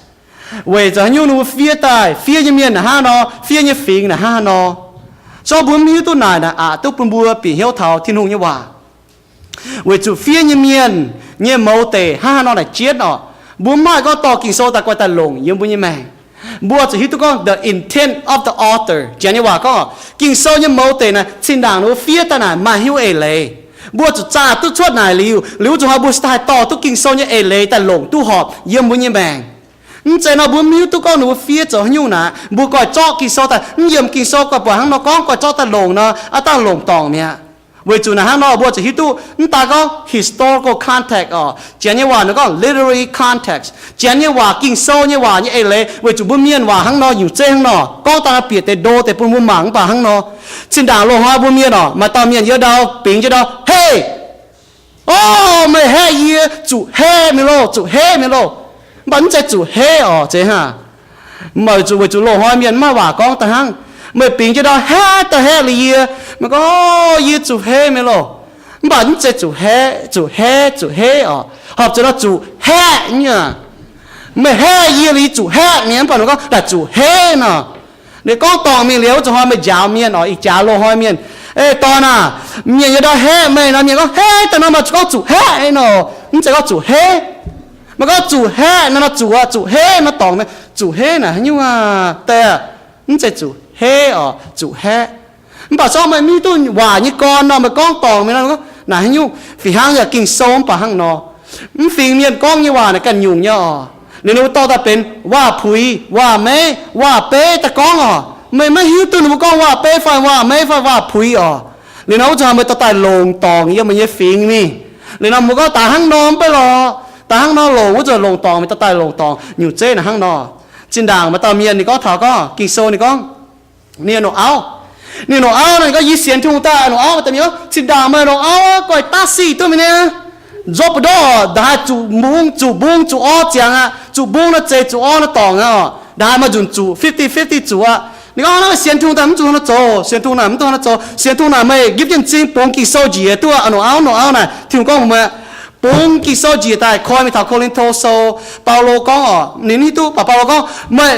Weic zuqc haaix nyungc ninh mbuo fiev daaih, fiev nyei mienh naaic hnangv nor, fiev nyei fingx naaic hnangv nor. So mbuo mv hiuv duqv naaic naaic aqc duqv bun mbuo bieqc hnyouv taux Tin-Hungh nyei waac. Weic zuqc fiev nyei mienh nyei mouz deic hnangv haaix nor naaic jienv oc. Mbuo mv haih gorngv dorh Ging-Sou daaih guai daaih longc yiem mbuo nyei maengc. Mbuo zuqc hiuv duqv gorngv the intent of the author. Janx nyei waac gorngv, Ging-Sou nyei mouz deic naaic, zinh ndaangc ninh mbuo fiev daaih naaic maaih haaix nyungc eix leiz. Mbuo zuqc zaah duqv cuotv naaic liuz, liuz wuov zuqc hnoi mbuo cingx daaih haih dorh duqv Ging-Sou nyei eix leiz daaih longc duqv horpc yiem mbuo nyei maengc. Mv zeiz nor mbuo mv hiuv duqv gorngv ninh mbuo fiev zoux haaix nyungc naaic, mbuo goiv zorqv Ging-Sou daaih, mv yiem Ging-Sou goiv buatc hnangv nor gorngv, goiv zorqv daaih longc nor, aav dangh longc dorngc mi'aqv. Weic zuqc naaic hnangv nor mbuo zuqc hiuv duqv mv daaih gorngv historical context oc. Janx nyei waac ninh gorngv literary context. Janx nyei waac, Ging-Sou nyei waac nyei eix leiz, weic zuqc mbuo mienh waac hnangv nor, nyungc zeiv hnangv nor, gorngv daaih bieqc deix ndo deix bun mbuo mangc mv baac hnangv nor. Zinh ndaangc loz-hnoi mbuo mienh oc, maaih dauh mienh yiem ndau bingx jienv ndau, Hei! Orv, meih haeqv yie zuqc haeqv mingh loh, zuqc haeqv mingh loh. Mv baac mv zeiz zuqc haeqv oc, zeiz hnangv. Meih zuqc, weic zuqc loz-hnoi mienh mv maaih waac gorngv daaih hnangv. Meih bingx jienv ndau, Haeqv, da'haeqv, haeqv liuz yie. Meih gorngv, Yie zuqc haeqv mingh loh. Mv baac mv zeiz zuqc haeqv, zuqc haeqv, zuqc haeqv oc. Horpc zuqc nor zuqc haeqv nyei. Meih haeqv yie liuz yie zuqc haeqv nyei, mv baac meih gorngv daaih zuqc haeqv nor. Ninh gorngv dorngc mingh liuz, wuov zuqc hnoi meih njaaux mienh oc, ih jaax loz-hnoi mienh, Ei, dorn aah, mienh yiem ndau haeqv meih nor, mienh gorngv, Haeqv, daaih nor meih zuqc gorngv zuqc haeqv nor. Mv zeiz gorngv zuqc haeqv. Meih gorngv zuqc haeqv nor, nor zuqc, zuqc haeqv nor dorngc mingh. Zuqc haeqv naaic haaix nyungc aah? Daaih mv zeiz zuqc haeqv oc, zuqc haeqv. Mv baac sorng meih mv hiuv duqv waac nyei gorn nor, meih gorngv dorngc mingh nor, naaic haaix nyungc? Fih hnangv yaac Ging-Sou mv baac hnangv nor. Mv fingx mienh gorngv nyei waac naaic ganh nyungc nyei oc. Ninh mbuo dorh daaih benx waac-puix, waac-meiv, waac-beiv daaih gorngv oc. Meih maiv hiuv duqv ninh mbuo gorngv waac-beiv fai waac-meiv fai waac-puix oc. Liuz nor wuov zanc meih dorh daaih longc dorngc yiem meih nyei fingx mingh. Liuz nor mbuo gorngv daaih hnangv nor mv baac lorqc, daaih hnangv nor longc, wuov zanc longc dorngc, meih dorh daaih longc dorngc nyungc zeiv naaic hnangv nor. Zinh ndaangc maaih dauh mienh ninh gorngv taux gorngv Ging-Sou ninh gorngv, ninh longc auv. Ninh longc auv nor ninh gorngv, Yie sienx Tin-Hungh daaih longc auv. Maaih dauh mienh gorngv, Zinh ndaangc meih longc auv aqv, goiv daav sic duqv mingh niaa. Nzopv mbu'ndongv oc, ndongc haaix zuqc mbung zuqc mbung zuqc orv ziangx aqv, zuqc mbung nor zeiz zuqc orv nor dorngc aqv oc. Ndongc haaix maaih nzunc zuqc fifty fifty zuqc aqv. Ninh gorngv, Naaiv sienx Tin-Hungh daaih mv zuqc hnangv nor zoux, sienx Tin-Hungh naaic mv duqv hnangv nor zoux. Sienx Tin-Hungh naaic meih gipv jienv m'zing bungx Ging-Sou njiec duqv aqv. Longc auv, longc auv naaic, Tin-Hungh gorngv mbuox meih, bungx Ging-Sou njiec daaih koi mingh taux Ko^lin^to Sou. Baulo gorngv oc, ninh hiuv duqv baac Baulo gorngv, Meih,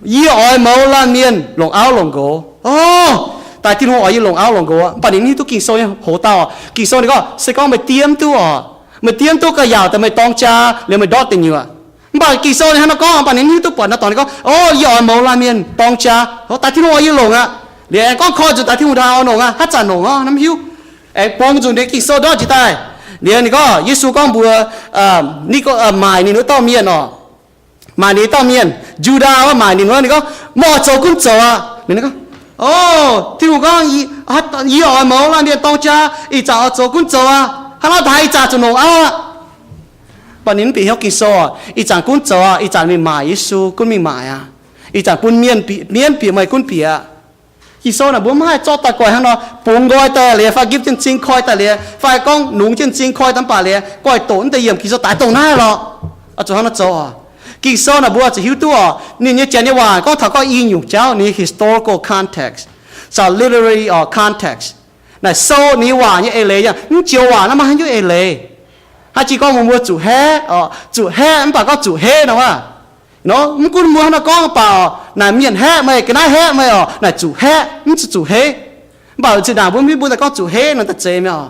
yie oix mouz laanh mienh longc auv longc nqox oc. Daaih Tin-Hungh oix yie longc auv longc nqox, mv baac ninh mv hiuv duqv Ging-Sou nyei hoz dauh. Ging-Sou ninh gorngv, se gorngv meih diev mv duqv oc, meih diev mv duqv ga'yaauc daaih meih dorng jaa liuz meih ndortv deic nyuoqc. Mv baac Ging-Sou ninh hnangv nor gorngv, mv baac ninh mv hiuv duqv buatc nor dorngx. Ninh gorngv, o, yie oix mouz laanh mienh dorng jaa. Daaih Tin-Hungh oix yie longc aqv. Liuz aengx gorngv koi nzunc daaih Tin-Hungh ndau oix longc aqv, haaix zanc longc orv, mv hiuv. Aengx bungx nzunc ninh Ging-Sou ndortv njiec daaih. Liuz ninh gorngv, Yesu gorngv mbuox, ni, maaic ninh wuov dauh mienh oc, maaic ninh dauh mienh, Yudaa wuov, maaic ninh wuov, ninh gorngv, meih oix zoux gunv zoux aqv. Ninh gorngv, o, Tin-Hungh gorngv, yie oix mouz laanh mienh dorng jaa, ih zanc oix zoux gunv zoux aqv. Hnangv nor daaih ih zanc zuqc longc auv aqv. Mv baac ninh mv bieqc hnyouv Ging-Sou oc. Ih zanc gunv zoux aqv. Ih zanc mingh maaic Yesu, gunv mingh maaic aqv. Ih zanc bun mienh bieqc, mienv bieqc, meih gunv bieqc aqv. Ging-Sou naaic mbuo mv haih zorqv daaih guaih hnangv nor, bungx nqoi daaih liuz, fai gipv jienv m'zing koi daaih liuz, fai gorngv nungx jienv m'zing koi daaih mv baac liuz, guaih doqc mv deix yiemc Ging-Sou daaih dongh naaiv lorqc. Oix zuqc hnangv nor zoux oc. Ging-Sou naaic mbuo zuqc hiuv duqv oc, ninh nyei janx nyei waac gorngv taux gorngv i nyungc jauv, ninh nyei historical context, caux literary context. Naaic sou ninh nyei waac nyei eix leiz yangh, mv joux waac naaiv maiv haaix nyungc eix leiz. Haaix jih gorngv mbuo zuqc haeqv, zuqc haeqv mv baac gorngv zuqc heqv nor wuov. Nor mv gunv mbuo hnangv nor gorngv mv baac, naaic mienh haeqv meih, ga'naaiv haeqv meih oc, naaic zuqc haeqv, mv zuqc zuqc heiv. Mv baac zinh ndaangc mbuo mv hiuv, mbuo daaih gorngv zuqc heiv nor daaih zeiz mi'aqv.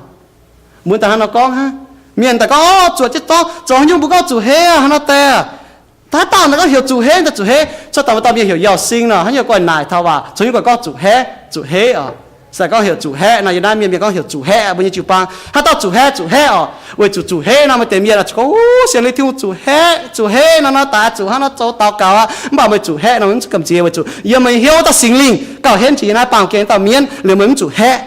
Mbuo daaih hnangv nor gorngv hnangv. Mienh daaih gorngv, o, zuotc jienv zorqv, zoux haaix nyungc mbuo gorngv zuqc heiv aqv, hnangv nor daaih. Haaix dauh naaic gorngv heuc zuqc heiv, daaih zuqc heiv. Cuotv dauh maaih dauh mienh heuc Yauh Sing nor, haaix nyungc guaih naaic taux waac, zoux haaix nyungc guaih gorngv zuqc haeqv, zuqc heiv oc. Se gorngv heuc zuqc haeqv nor, yiem naaiv mienh mienh gorngv heuc zuqc haeqv, mbuo nyei jiu-baang. Haaix dauh zuqc haeqv, zuqc haeqv oc, weic zuqc zuqc heiv nor, maaih deix mienh zuqc gorngv, o, sienx lingh Tin-Hungh zuqc haeqv, zuqc heiv nor, nor daaih zuqc hnangv nor zoux daux gaux aqv. Mv baac meih zuqc haeqv nor, mv zuqc gamh nziex, weic zuqc yiem meih hnyouv daaih Singx Lingh gauh henv jiex yiem naaiv baamh gen dauh mienv, liuz meih mv zuqc haeqv.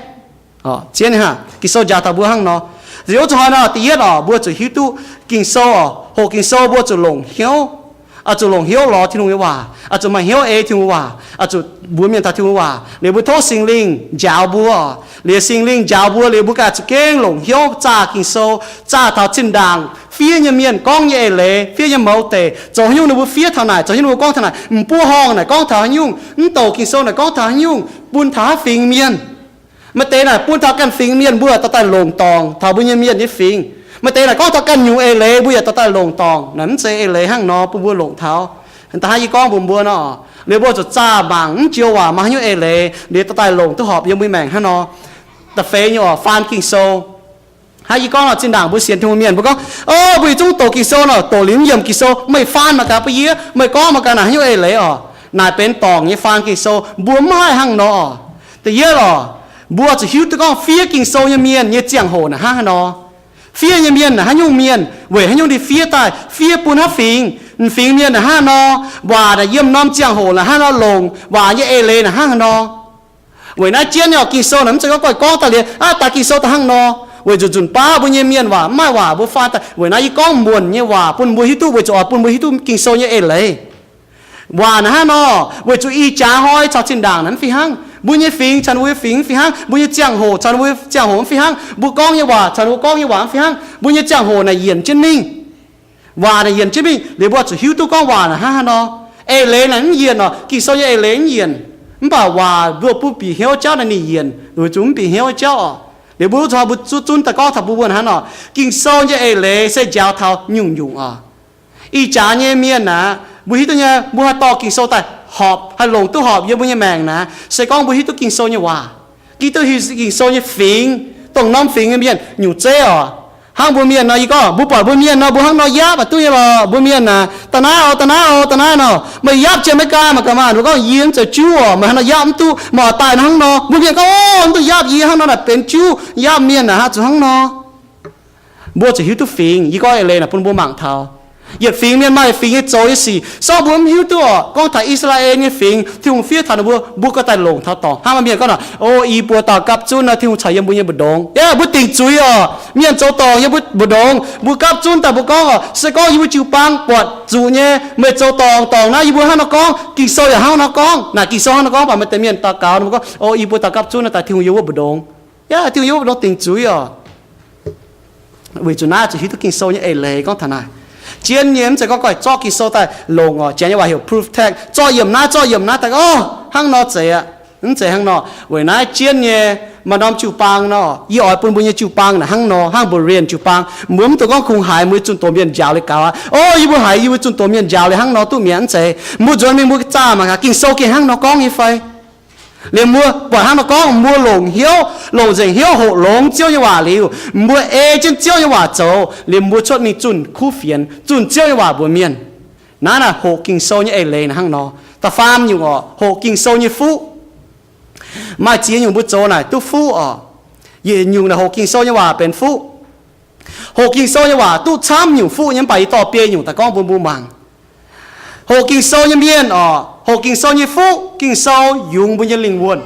Zien haic, Ging-Sou njaaux taux mbuo hnangv nor. Ziouc zuqc haaix nor, da'yietv oc, mbuo zuqc hiuv duqv Ging-Sou oc, hoqc Ging-Sou mbuo zuqc longc hnyouv, zuqc longc hnyouv lorz Tin-Hungh nyei waac, zuqc maaih hnyouv ei Tin-Hungh waac, zuqc mbuox mienh taux Tin-Hungh waac. Liuz mbuo tov Singx Lingh njaaux mbuo. Liuz Singx Lingh njaaux mbuo liuz, mbuo ganh zuqc gengh longc hnyouv zaah Ging-Sou, zaah taux zinh ndaangc fiev nyei mienh gorngv nyei eix leiz, fiev nyei mouz deic, zoux haaix nyungc ninh mbuo fiev taux naaic, zoux haaix nyungc ninh mbuo gorngv taux naaic, m'buo horngh naaic gorngv taux haaix nyungc, mv douc Ging-Sou naaic gorngv taux haaix nyungc, bun taux haaix fingx mienh. Maaih deix naaic bun taux ganh fingx mienh, mbuo dorh daaih longc dorngc taux mbuo nyei mienh nyei fingx. Maaih deix naaic gorngv taux ganh nyungc eix leiz, mbuo yaac dorh daaih longc dorngc. Naaic mv zeiz eix leiz hnangv nor bun mbuo longc taux. Da'haav yie gorngv mbuox mbuo nor, liuz mbuo zuqc zaah mangc mv joux waac maaih haaix nyungc eix leiz, liuz dorh daaih longc duqv horpc yiem mbuo maengc hnangv nor. Da'feix nyei oc, faan Ging-Sou. Hnangv yie gorngv nor, zinh ndaangc mbuo sienx Tin-Hungh mienh, mbuo gorngv, o, mbuo yietc zungv doqc Ging-Sou nor, doqc liuz mv yiemc Ging-Sou, meih faan mangc gaax bun yie, meih gorngv mangc gaax naaic haaix nyungc eix leiz oc. Naaic benx dorngc nyei faan Ging-Sou, mbuo mv haih hnangv nor. Da'yietv oc, mbuo zuqc hiuv duqv gorngv fiev Ging-Sou nyei mienh nyei ziangh hoc naaic hnangv haaix nor. Fiev nyei mienh naaic haaix nyungc mienh, weic haaix nyungc ninh fiev daaih, fiev bun haaix fingx, m'fingx mienh naaic hnangv haaix nor, waac naaic yiem norm ziangh hoc naaic hnangv haaix nor longc, waac nyei eix leiz naaic hnangv haaix nor. Weic naaiv jienv nyei Ging-Sou naaic mv zeiz gorngv goiv gorngv daaih liuz, aav, daaih Ging-Sou daaih hnangv nor, weic zuqc nzunc baav mbuo nyei mienh waac mv maaih waac mbuo faan daaih. Weic naaiv yie gorngv muonc nyei waac bun mbuo hiuv duqv, weic zuqc oix bun mbuo hiuv duqv Ging-Sou nyei eix leiz. Waac naaic hnangv nor, weic zuqc ih jaax hnoi caux zinh ndaangc naaic mv fih hnangv. Mbuo nyei fingx caux mbuo nyei fingx mv fih hnangv. Mbuo nyei ziangh hoc caux mbuo nyei ziangh hoc mv fih hnangv. Mbuo gorngv nyei waac caux mbuo gorngv nyei waac mv fih hnangv. Mbuo nyei ziangh hoc naaic yienc jienv mingh. Waac naaic yienc jienv mingh, liuz mbuo zuqc hiuv duqv gorngv waac naaic hnangv haaix nor. Eix leiz naaic mv yienc oc, Ging-Sou nyei eix leiz mv yienc. Mv baac waac mbuo bun bieqc hnyouv jauv naaic ninh yienc, weic zuqc mv bieqc hnyouv jauv oc. Liuz mbuo zuqc mbuo zuqv zunv daaih gorngv taux mbuo mbuo hnangv nor, Ging-Sou nyei eix leiz se njaaux taux nyungc-nyungc oc. Ih jaax nyei mienh naaic, mbuo hiuv duqv nyei, mbuo haih dorh Ging-Sou daaih horpc, haih longc duqv horpc yiem mbuo nyei maengc naaic, se gorngv mbuo hiuv duqv Ging-Sou nyei waac, hiuv duqv Ging-Sou nyei fingx, dongh norm fingx nyei mienh nyungc zeiv oc. Hnangv mbuo mienh nor, yie gorngv mbuo buatc mbuo mienh nor, mbuo hnangv nor yapv aqc duqv nyei lorqc. Mbuo mienh naaic, da'naaiv oc, da'naaiv oc, da'naaiv nor, meih yapv jiex America mangc gaax maah, mbuo gorngv yie mv zeiz Juv oc, meih hnangv nor yapv mv duqv, meih oix daaih hnangv nor. Mbuo mienh gorngv, o, mv duqv yapv yie hnangv nor naaic benx Juv, yapv mienh naaic haih zuqc hnangv nor. Mbuo zuqc hiuv duqv fingx. Yie gorngv eix leiz naaic bun mbuo mangc taux, yietc fingx mienh maaih fingx nyei zoux nyei sic. Sorng mbuo mv hiuv duqv oc, gorngv taux I^saa^laa^en nyei fingx, Tin-Hungh fiev taux ninh mbuo, mbuo gauh daaih longc taux dorngc. Hnangv maaih mienh gorngv naaic, o, i buo dauh gapv zunv nor, Tin-Hungh caux yiem mbuo nyei mbu'ndongx. Yaac mbuo dingc zuiz oc. Mienh zoux dorngc yiem mbuo mbu'ndongx, mbuo gapv zunv daaih mbuo gorngv oc, se gorngv yie mbuo jiu-baang buatc zuqc nyei, meih zoux dorngc, dorngc naaiv yie mbuo hnangv nor gorngv, Ging-Sou yaac hnangv nor gorngv. Naaic Ging-Sou hnangv nor gorngv, mv baac maaih deix mienh daux gaux ninh mbuo gorngv, o, i buo dauh gapv zunv nor daaih Tin-Hungh yiem wuov mbu'ndongx. Yaac Tin-Hungh yiem wuov mbu'ndongx dingc zuiz oc. Weic zuqc naaiv zuqc hiuv duqv Ging-Sou nyei eix leiz gorngv taux naaic. Zien nyei mv zeiz gorngv goiv zorqv Ging-Sou daaih longc oc. Janx nyei waac heuc proof text, zorqv yiemc naaiv, zorqv yiemc naaiv daaih, o, hnangv nor zeiz aqv. Mv zeiz hnangv nor. Weic naaiv zien nyei, maaih norm jiu-baang nor, yie oix bun mbuo nyei jiu-baang naaic hnangv nor, hnangv Berean jiu-baang. Mbuo mv dungx gorngv kungx haiz mbuo zunh doz mienh njaaux liuz gaux aqv. O, yie mbuo haiz yie mbuo zunh doz mienh njaaux liuz hnangv nor duqv mi'aqv, mv zeiz. Mbuo nzuonx mingh mbuo zaah mangc gaax Ging-Sou gengh hnangv nor gorngv nyei fai. Liemh mbuo buatc hnangv nor gorngv, mbuo longc hnyouv, longc nzengc hnyouv hoqc longx Ziouv nyei waac liuz, mbuo ei jienv Ziouv nyei waac zoux, liemh mbuo cuotv mingh zunh kuv fienx, zunh Ziouv nyei waac mbuox mienh. Naaiv naaic hoqc Ging-Sou nyei eix leiz naaic hnangv nor. Da'faam nyungc oc, hoqc Ging-Sou nyei fuqv. Maaih ziex nyungc mbuo zoux naaic duqv fuqv oc. Yietc nyungc naaic hoqc Ging-Sou nyei waac benx fuqv. Hoqc Ging-Sou nyei waac duqv camv nyungc fuqv nyei, mv baac yie dorh biei nyungc daaih gorngv bun mbuo mangc. Hoqc Ging-Sou nyei mienh oc, hoqc Ging-Sou nyei fuqv, Ging-Sou yungz mbuo nyei lingh wuonh.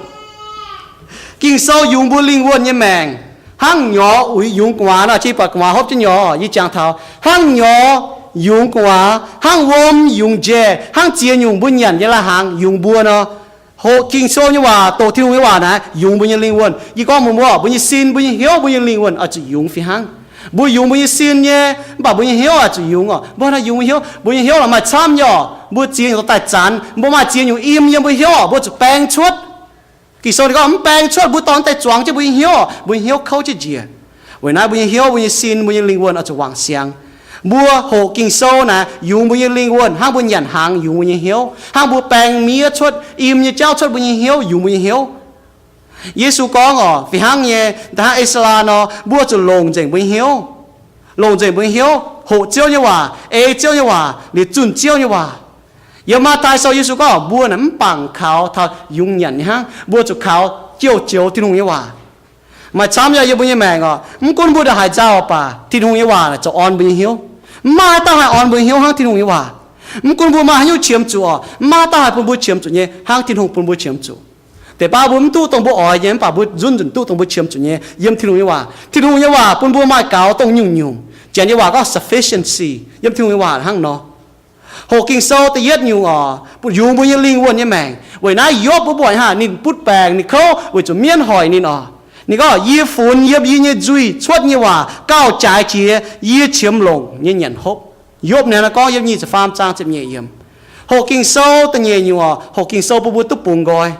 Ging-Sou yungz mbuo lingh wuonh nyei maengc. Hnangv nyorx uix yungz gu'nguaaz nor, jiex buatc gu'nguaaz hopv jienv nyorx, yie jangx taux hnangv nyorx yungz gu'nguaaz, hnangv wuom yungz njaih, hnangv ziex nyungc mbuo nyanc nyei lai-hnaangx yungz mbuo nor, hoqc Ging-Sou nyei waac, doqc Tin-Hungh nyei waac naaic yungz mbuo nyei lingh wuonh. Yie gorngv mbuox mbuo, mbuo nyei sin, mbuo nyei hnyouv, mbuo nyei lingh wuonh oix zuqc yungz fih hnangv. Mbuo yungz mbuo nyei sin nyei, mv baac mbuo nyei hnyouv oix zuqc yungz oc. Mbuo hnangv yungz mbuo hnyouv, mbuo nyei hnyouv la'maih camv nyei oc. Mbuo ziex nyungc daaih zanc, mbuo maaih ziex nyungc im yiem mbuo hnyouv oc, mbuo zuqc baeng cuotv. Ging-Sou ninh gorngv mv baeng cuotv, mbuo dorh deix zuangx jienv mbuo nyei hnyouv oc, mbuo nyei hnyouv kouv jienv njiec. Weic naaiv mbuo nyei hnyouv, mbuo nyei sin, mbuo nyei lingh wuonh oix zuqc wangc siangx. Mbuo hoqc Ging-Sou naaic yungz mbuo nyei lingh wuonh hnangv mbuo nyanc hnaangx yungz mbuo nyei hnyouv, hnangv mbuo baeng miev cuotv, im nyei jauv cuotv mbuo nyei hnyouv, yungz mbuo nyei hnyouv. Yesu gorngv oc, fih hnangv nyei, da'hnangv E^saa^laa nor, mbuo zuqc longc nzengc mbuo nyei hnyouv, longc nzengc mbuo nyei hnyouv hoqc Ziouv nyei waac, ei Ziouv nyei waac, liuz zunh Ziouv nyei waac. Yiem Matv^taai Sou Yesu gorngv mbuo naaic mv bangc kaux taux yungz nyanc nyei hnangv, mbuo zuqc kaux jouh joux Tin-Hungh nyei waac. Maaih camv yaac yiem mbuo nyei maengc oc, mv gunv mbuo ndongc haaix nzauh baac Tin-Hungh nyei waac naaic zoux orn mbuo nyei hnyouv. Mv maaih dauh haih orn mbuo nyei hnyouv hnangv Tin-Hungh nyei waac. Mv gunv mbuo maaih haaix nyungc qiemx zuqc oc, mv maaih dauh haih bun mbuo qiemx zuqc nyei hnangv Tin-Hungh bun mbuo qiemx zuqc. Deix baav mbuo mv duqv dongh mbuo oix nyei, mv baac mbuo nzunc nzunc duqv dongh mbuo qiemx zuqc nyei yiem Tin-Hungh nyei waac. Tin-Hungh nyei waac bun mbuo maaih gaux dongh nyungc-nyungc. Janx nyei waac gorngv sufficiency, yiem Tin-Hungh nyei waac hnangv nor. Hoqc Ging-Sou da'yietv nyungc oc, yungz mbuo nyei lingh wuonh nyei maengc. Weic naaiv Yopv mbuo buatc haic, ninh butv baengc, ninh kouv weic zuqc mienv hoic ninh oc. Ninh gorngv, yie funx yiem yie nyei nzuih cuotv nyei waac gauh jaaix jiex yie qiemx longc nyei nyanc hopv. Yopv naaiv gorngv yiem nyic ziepc faam zaang ziepc nyeic yiemc. Hoqc Ging-Sou da'nyeic nyungc oc, hoqc Ging-Sou bun mbuo duqv bungx nqoi.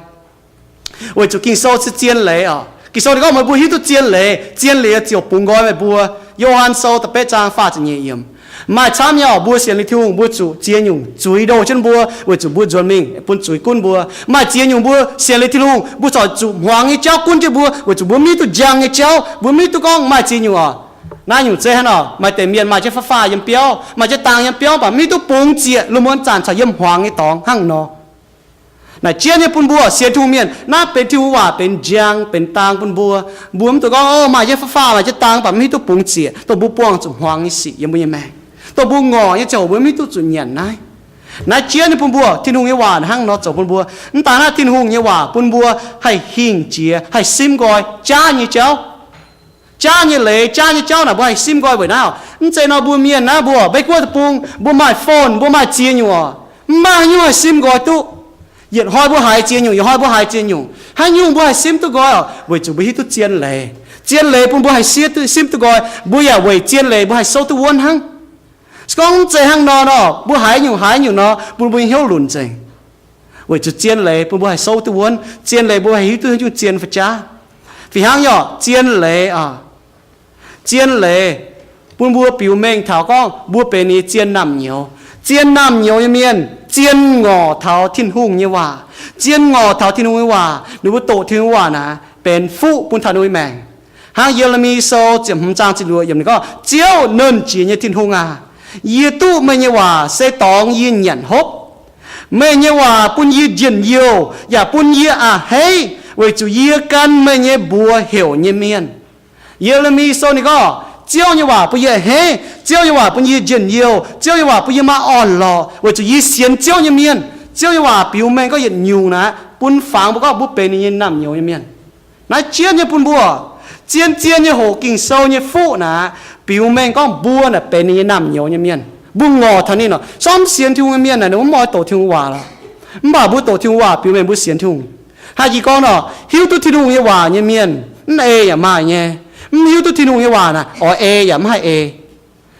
Weic zuqc Ging-Sou se zien leiz oc. Ging-Sou ninh gorngv meih mbuo hiuv duqv zien leiz, zien leiz ziouc bungx nqoi meih mbuo. Yo^han Sou da'betv zaang faah ziepc nyeic yiemc. Maaih camv nyei oc, mbuo sienx liuz Tin-Hungh mbuo zuqc ziex nyungc zuiz ndoh jienv mbuo weic zuqc mbuo nzuonx mingh bun zuiz gunv mbuo. Maaih ziex nyungc mbuo sienx liuz Tin-Hungh mbuo corc zuqc hmuangx nyei jauv gunv jienv mbuo weic zuqc mbuo mv hiuv duqv njang nyei jauv, mbuo mv hiuv duqv gorngv maaih ziex nyungc oc. Naaiv nyungc zeiv hnangv nor, maaih deix mienh maaih jienv fatv faah yiem biauv, maaih jienv dang yiem biauv, mv baac mv hiuv duqv bungx zieqc, lungh muonz zanc corc yiem hmuangx nyei dorngx hnangv nor. Naaic jienv nyei bun mbuo sienx Tin-Hungh mienh, naaiv benx Tin-Hungh waac benx njang benx dang bun mbuo. Mbuo mv dungx gorngv, o, maaih jienv fatv faah maaih jienv dang, mv baac mv hiuv duqv bungx zieqc, dongh mbuo buangh zuqc hmuangx nyei sic yiem mbuo nyei maengc, dongh mbuo ngorc nyei ziangh hoc mbuo mv hiuv duqv zuqc nyanc naaiv. Naaiv jienv nyei bun mbuo, Tin-Hungh nyei waac hnangv nor zoux bun mbuo. Mv daaih naaiv Tin-Hungh nyei waac bun mbuo haih hingh jiex, haih simv nqoi jaav nyei jauv. Jaav nyei leiz, jaav nyei jauv naaic mbuo haih simv nqoi weic naaiv oc. Mv zeiz nor mbuo mienh naaiv mbuo Meiv Guoqv deic-bung, mbuo maaih phone, mbuo maaih ziex nyungc oc, mv maaih haaix nyungc haih simv nqoi duqv. Yietc hnoi mbuo haiz ziex nyungc, yietc hnoi mbuo haiz ziex nyungc. Haaix nyungc mbuo haih simv duqv nqoi oc? Weic zuqc mbuo hiuv duqv zien leiz. Zien leiz bun mbuo haih siev duqv, simv duqv nqoi. Mbuo yaac weic zien leiz mbuo haih souv duqv wuonv hnangv. Se gorngv mv zeiz hnangv nor nor, mbuo haiz nyungc haiz nyungc nor, bun mbuo nyei hnyouv lunc nzengc. Weic zuqc zien leiz bun mbuo haih souv duqv wuonv. Zien leiz mbuo haih hiuv duqv haaix nyungc zien fai jaav. Fih hnangv nyei oc, zien leiz oc. Zien leiz bun mbuo biux mengh taux gorngv mbuo benx ninh nyei zien naamh nyouz. Zien naamh nyouz nyei mienh zien ngorc taux Tin-Hungh nyei waac. Zien ngorc taux Tin-Hungh nyei waac, ninh mbuo doqc Tin-Hungh waac naaic benx fuqv bun taux ninh nyei maengc. Hnangv Ye^le^mi Sou ziepc hmz zaang ziepc luoqc yiemc ninh gorngv, Ziouv, Nernh Jiex nyei Tin-Hungh aac, yie duqv meih nyei waac se dorngx yie nyanc hopv. Meih nyei waac bun yie njien-youh yaac bun yie a'hneiv, weic zuqc yie gan meih nyei mbuox heuc nyei mienh. Ye^le^mi Sou ninh gorngv, Ziouv nyei waac bun yie a'hneiv, Ziouv nyei waac bun yie njien-youh, Ziouv nyei waac bun yie maaih orn-lorqc, weic zuqc yie sienx Ziouv nyei mienh. Ziouv nyei waac biux mengh gorngv yietc nyungc naaic bun fangx mbuo gorngv mbuo benx ninh nyei naamh nyouz nyei mienh. Naaiv jienv nyei bun mbuo, zien-zien nyei hoqc Ging-Sou nyei fuqv naaic, biux mengh gorngv mbuo naaic benx ninh nyei naamh nyouz nyei mienh. Mbuo ngorc taux ninh oc. Sorng sienx Tin-Hungh nyei mienh naaic ninh mv oix doqc Tin-Hungh waac lorqc. Mv baac mbuo doqc Tin-Hungh waac biux mengh mbuo sienx Tin-Hungh. Haaix jih gorngv nor, hiuv duqv Tin-Hungh nyei waac nyei mienh, mv ei yaac maaih nyei. Mv hiuv duqv Tin-Hungh nyei waac naaic, oix ei yaac mv haih ei.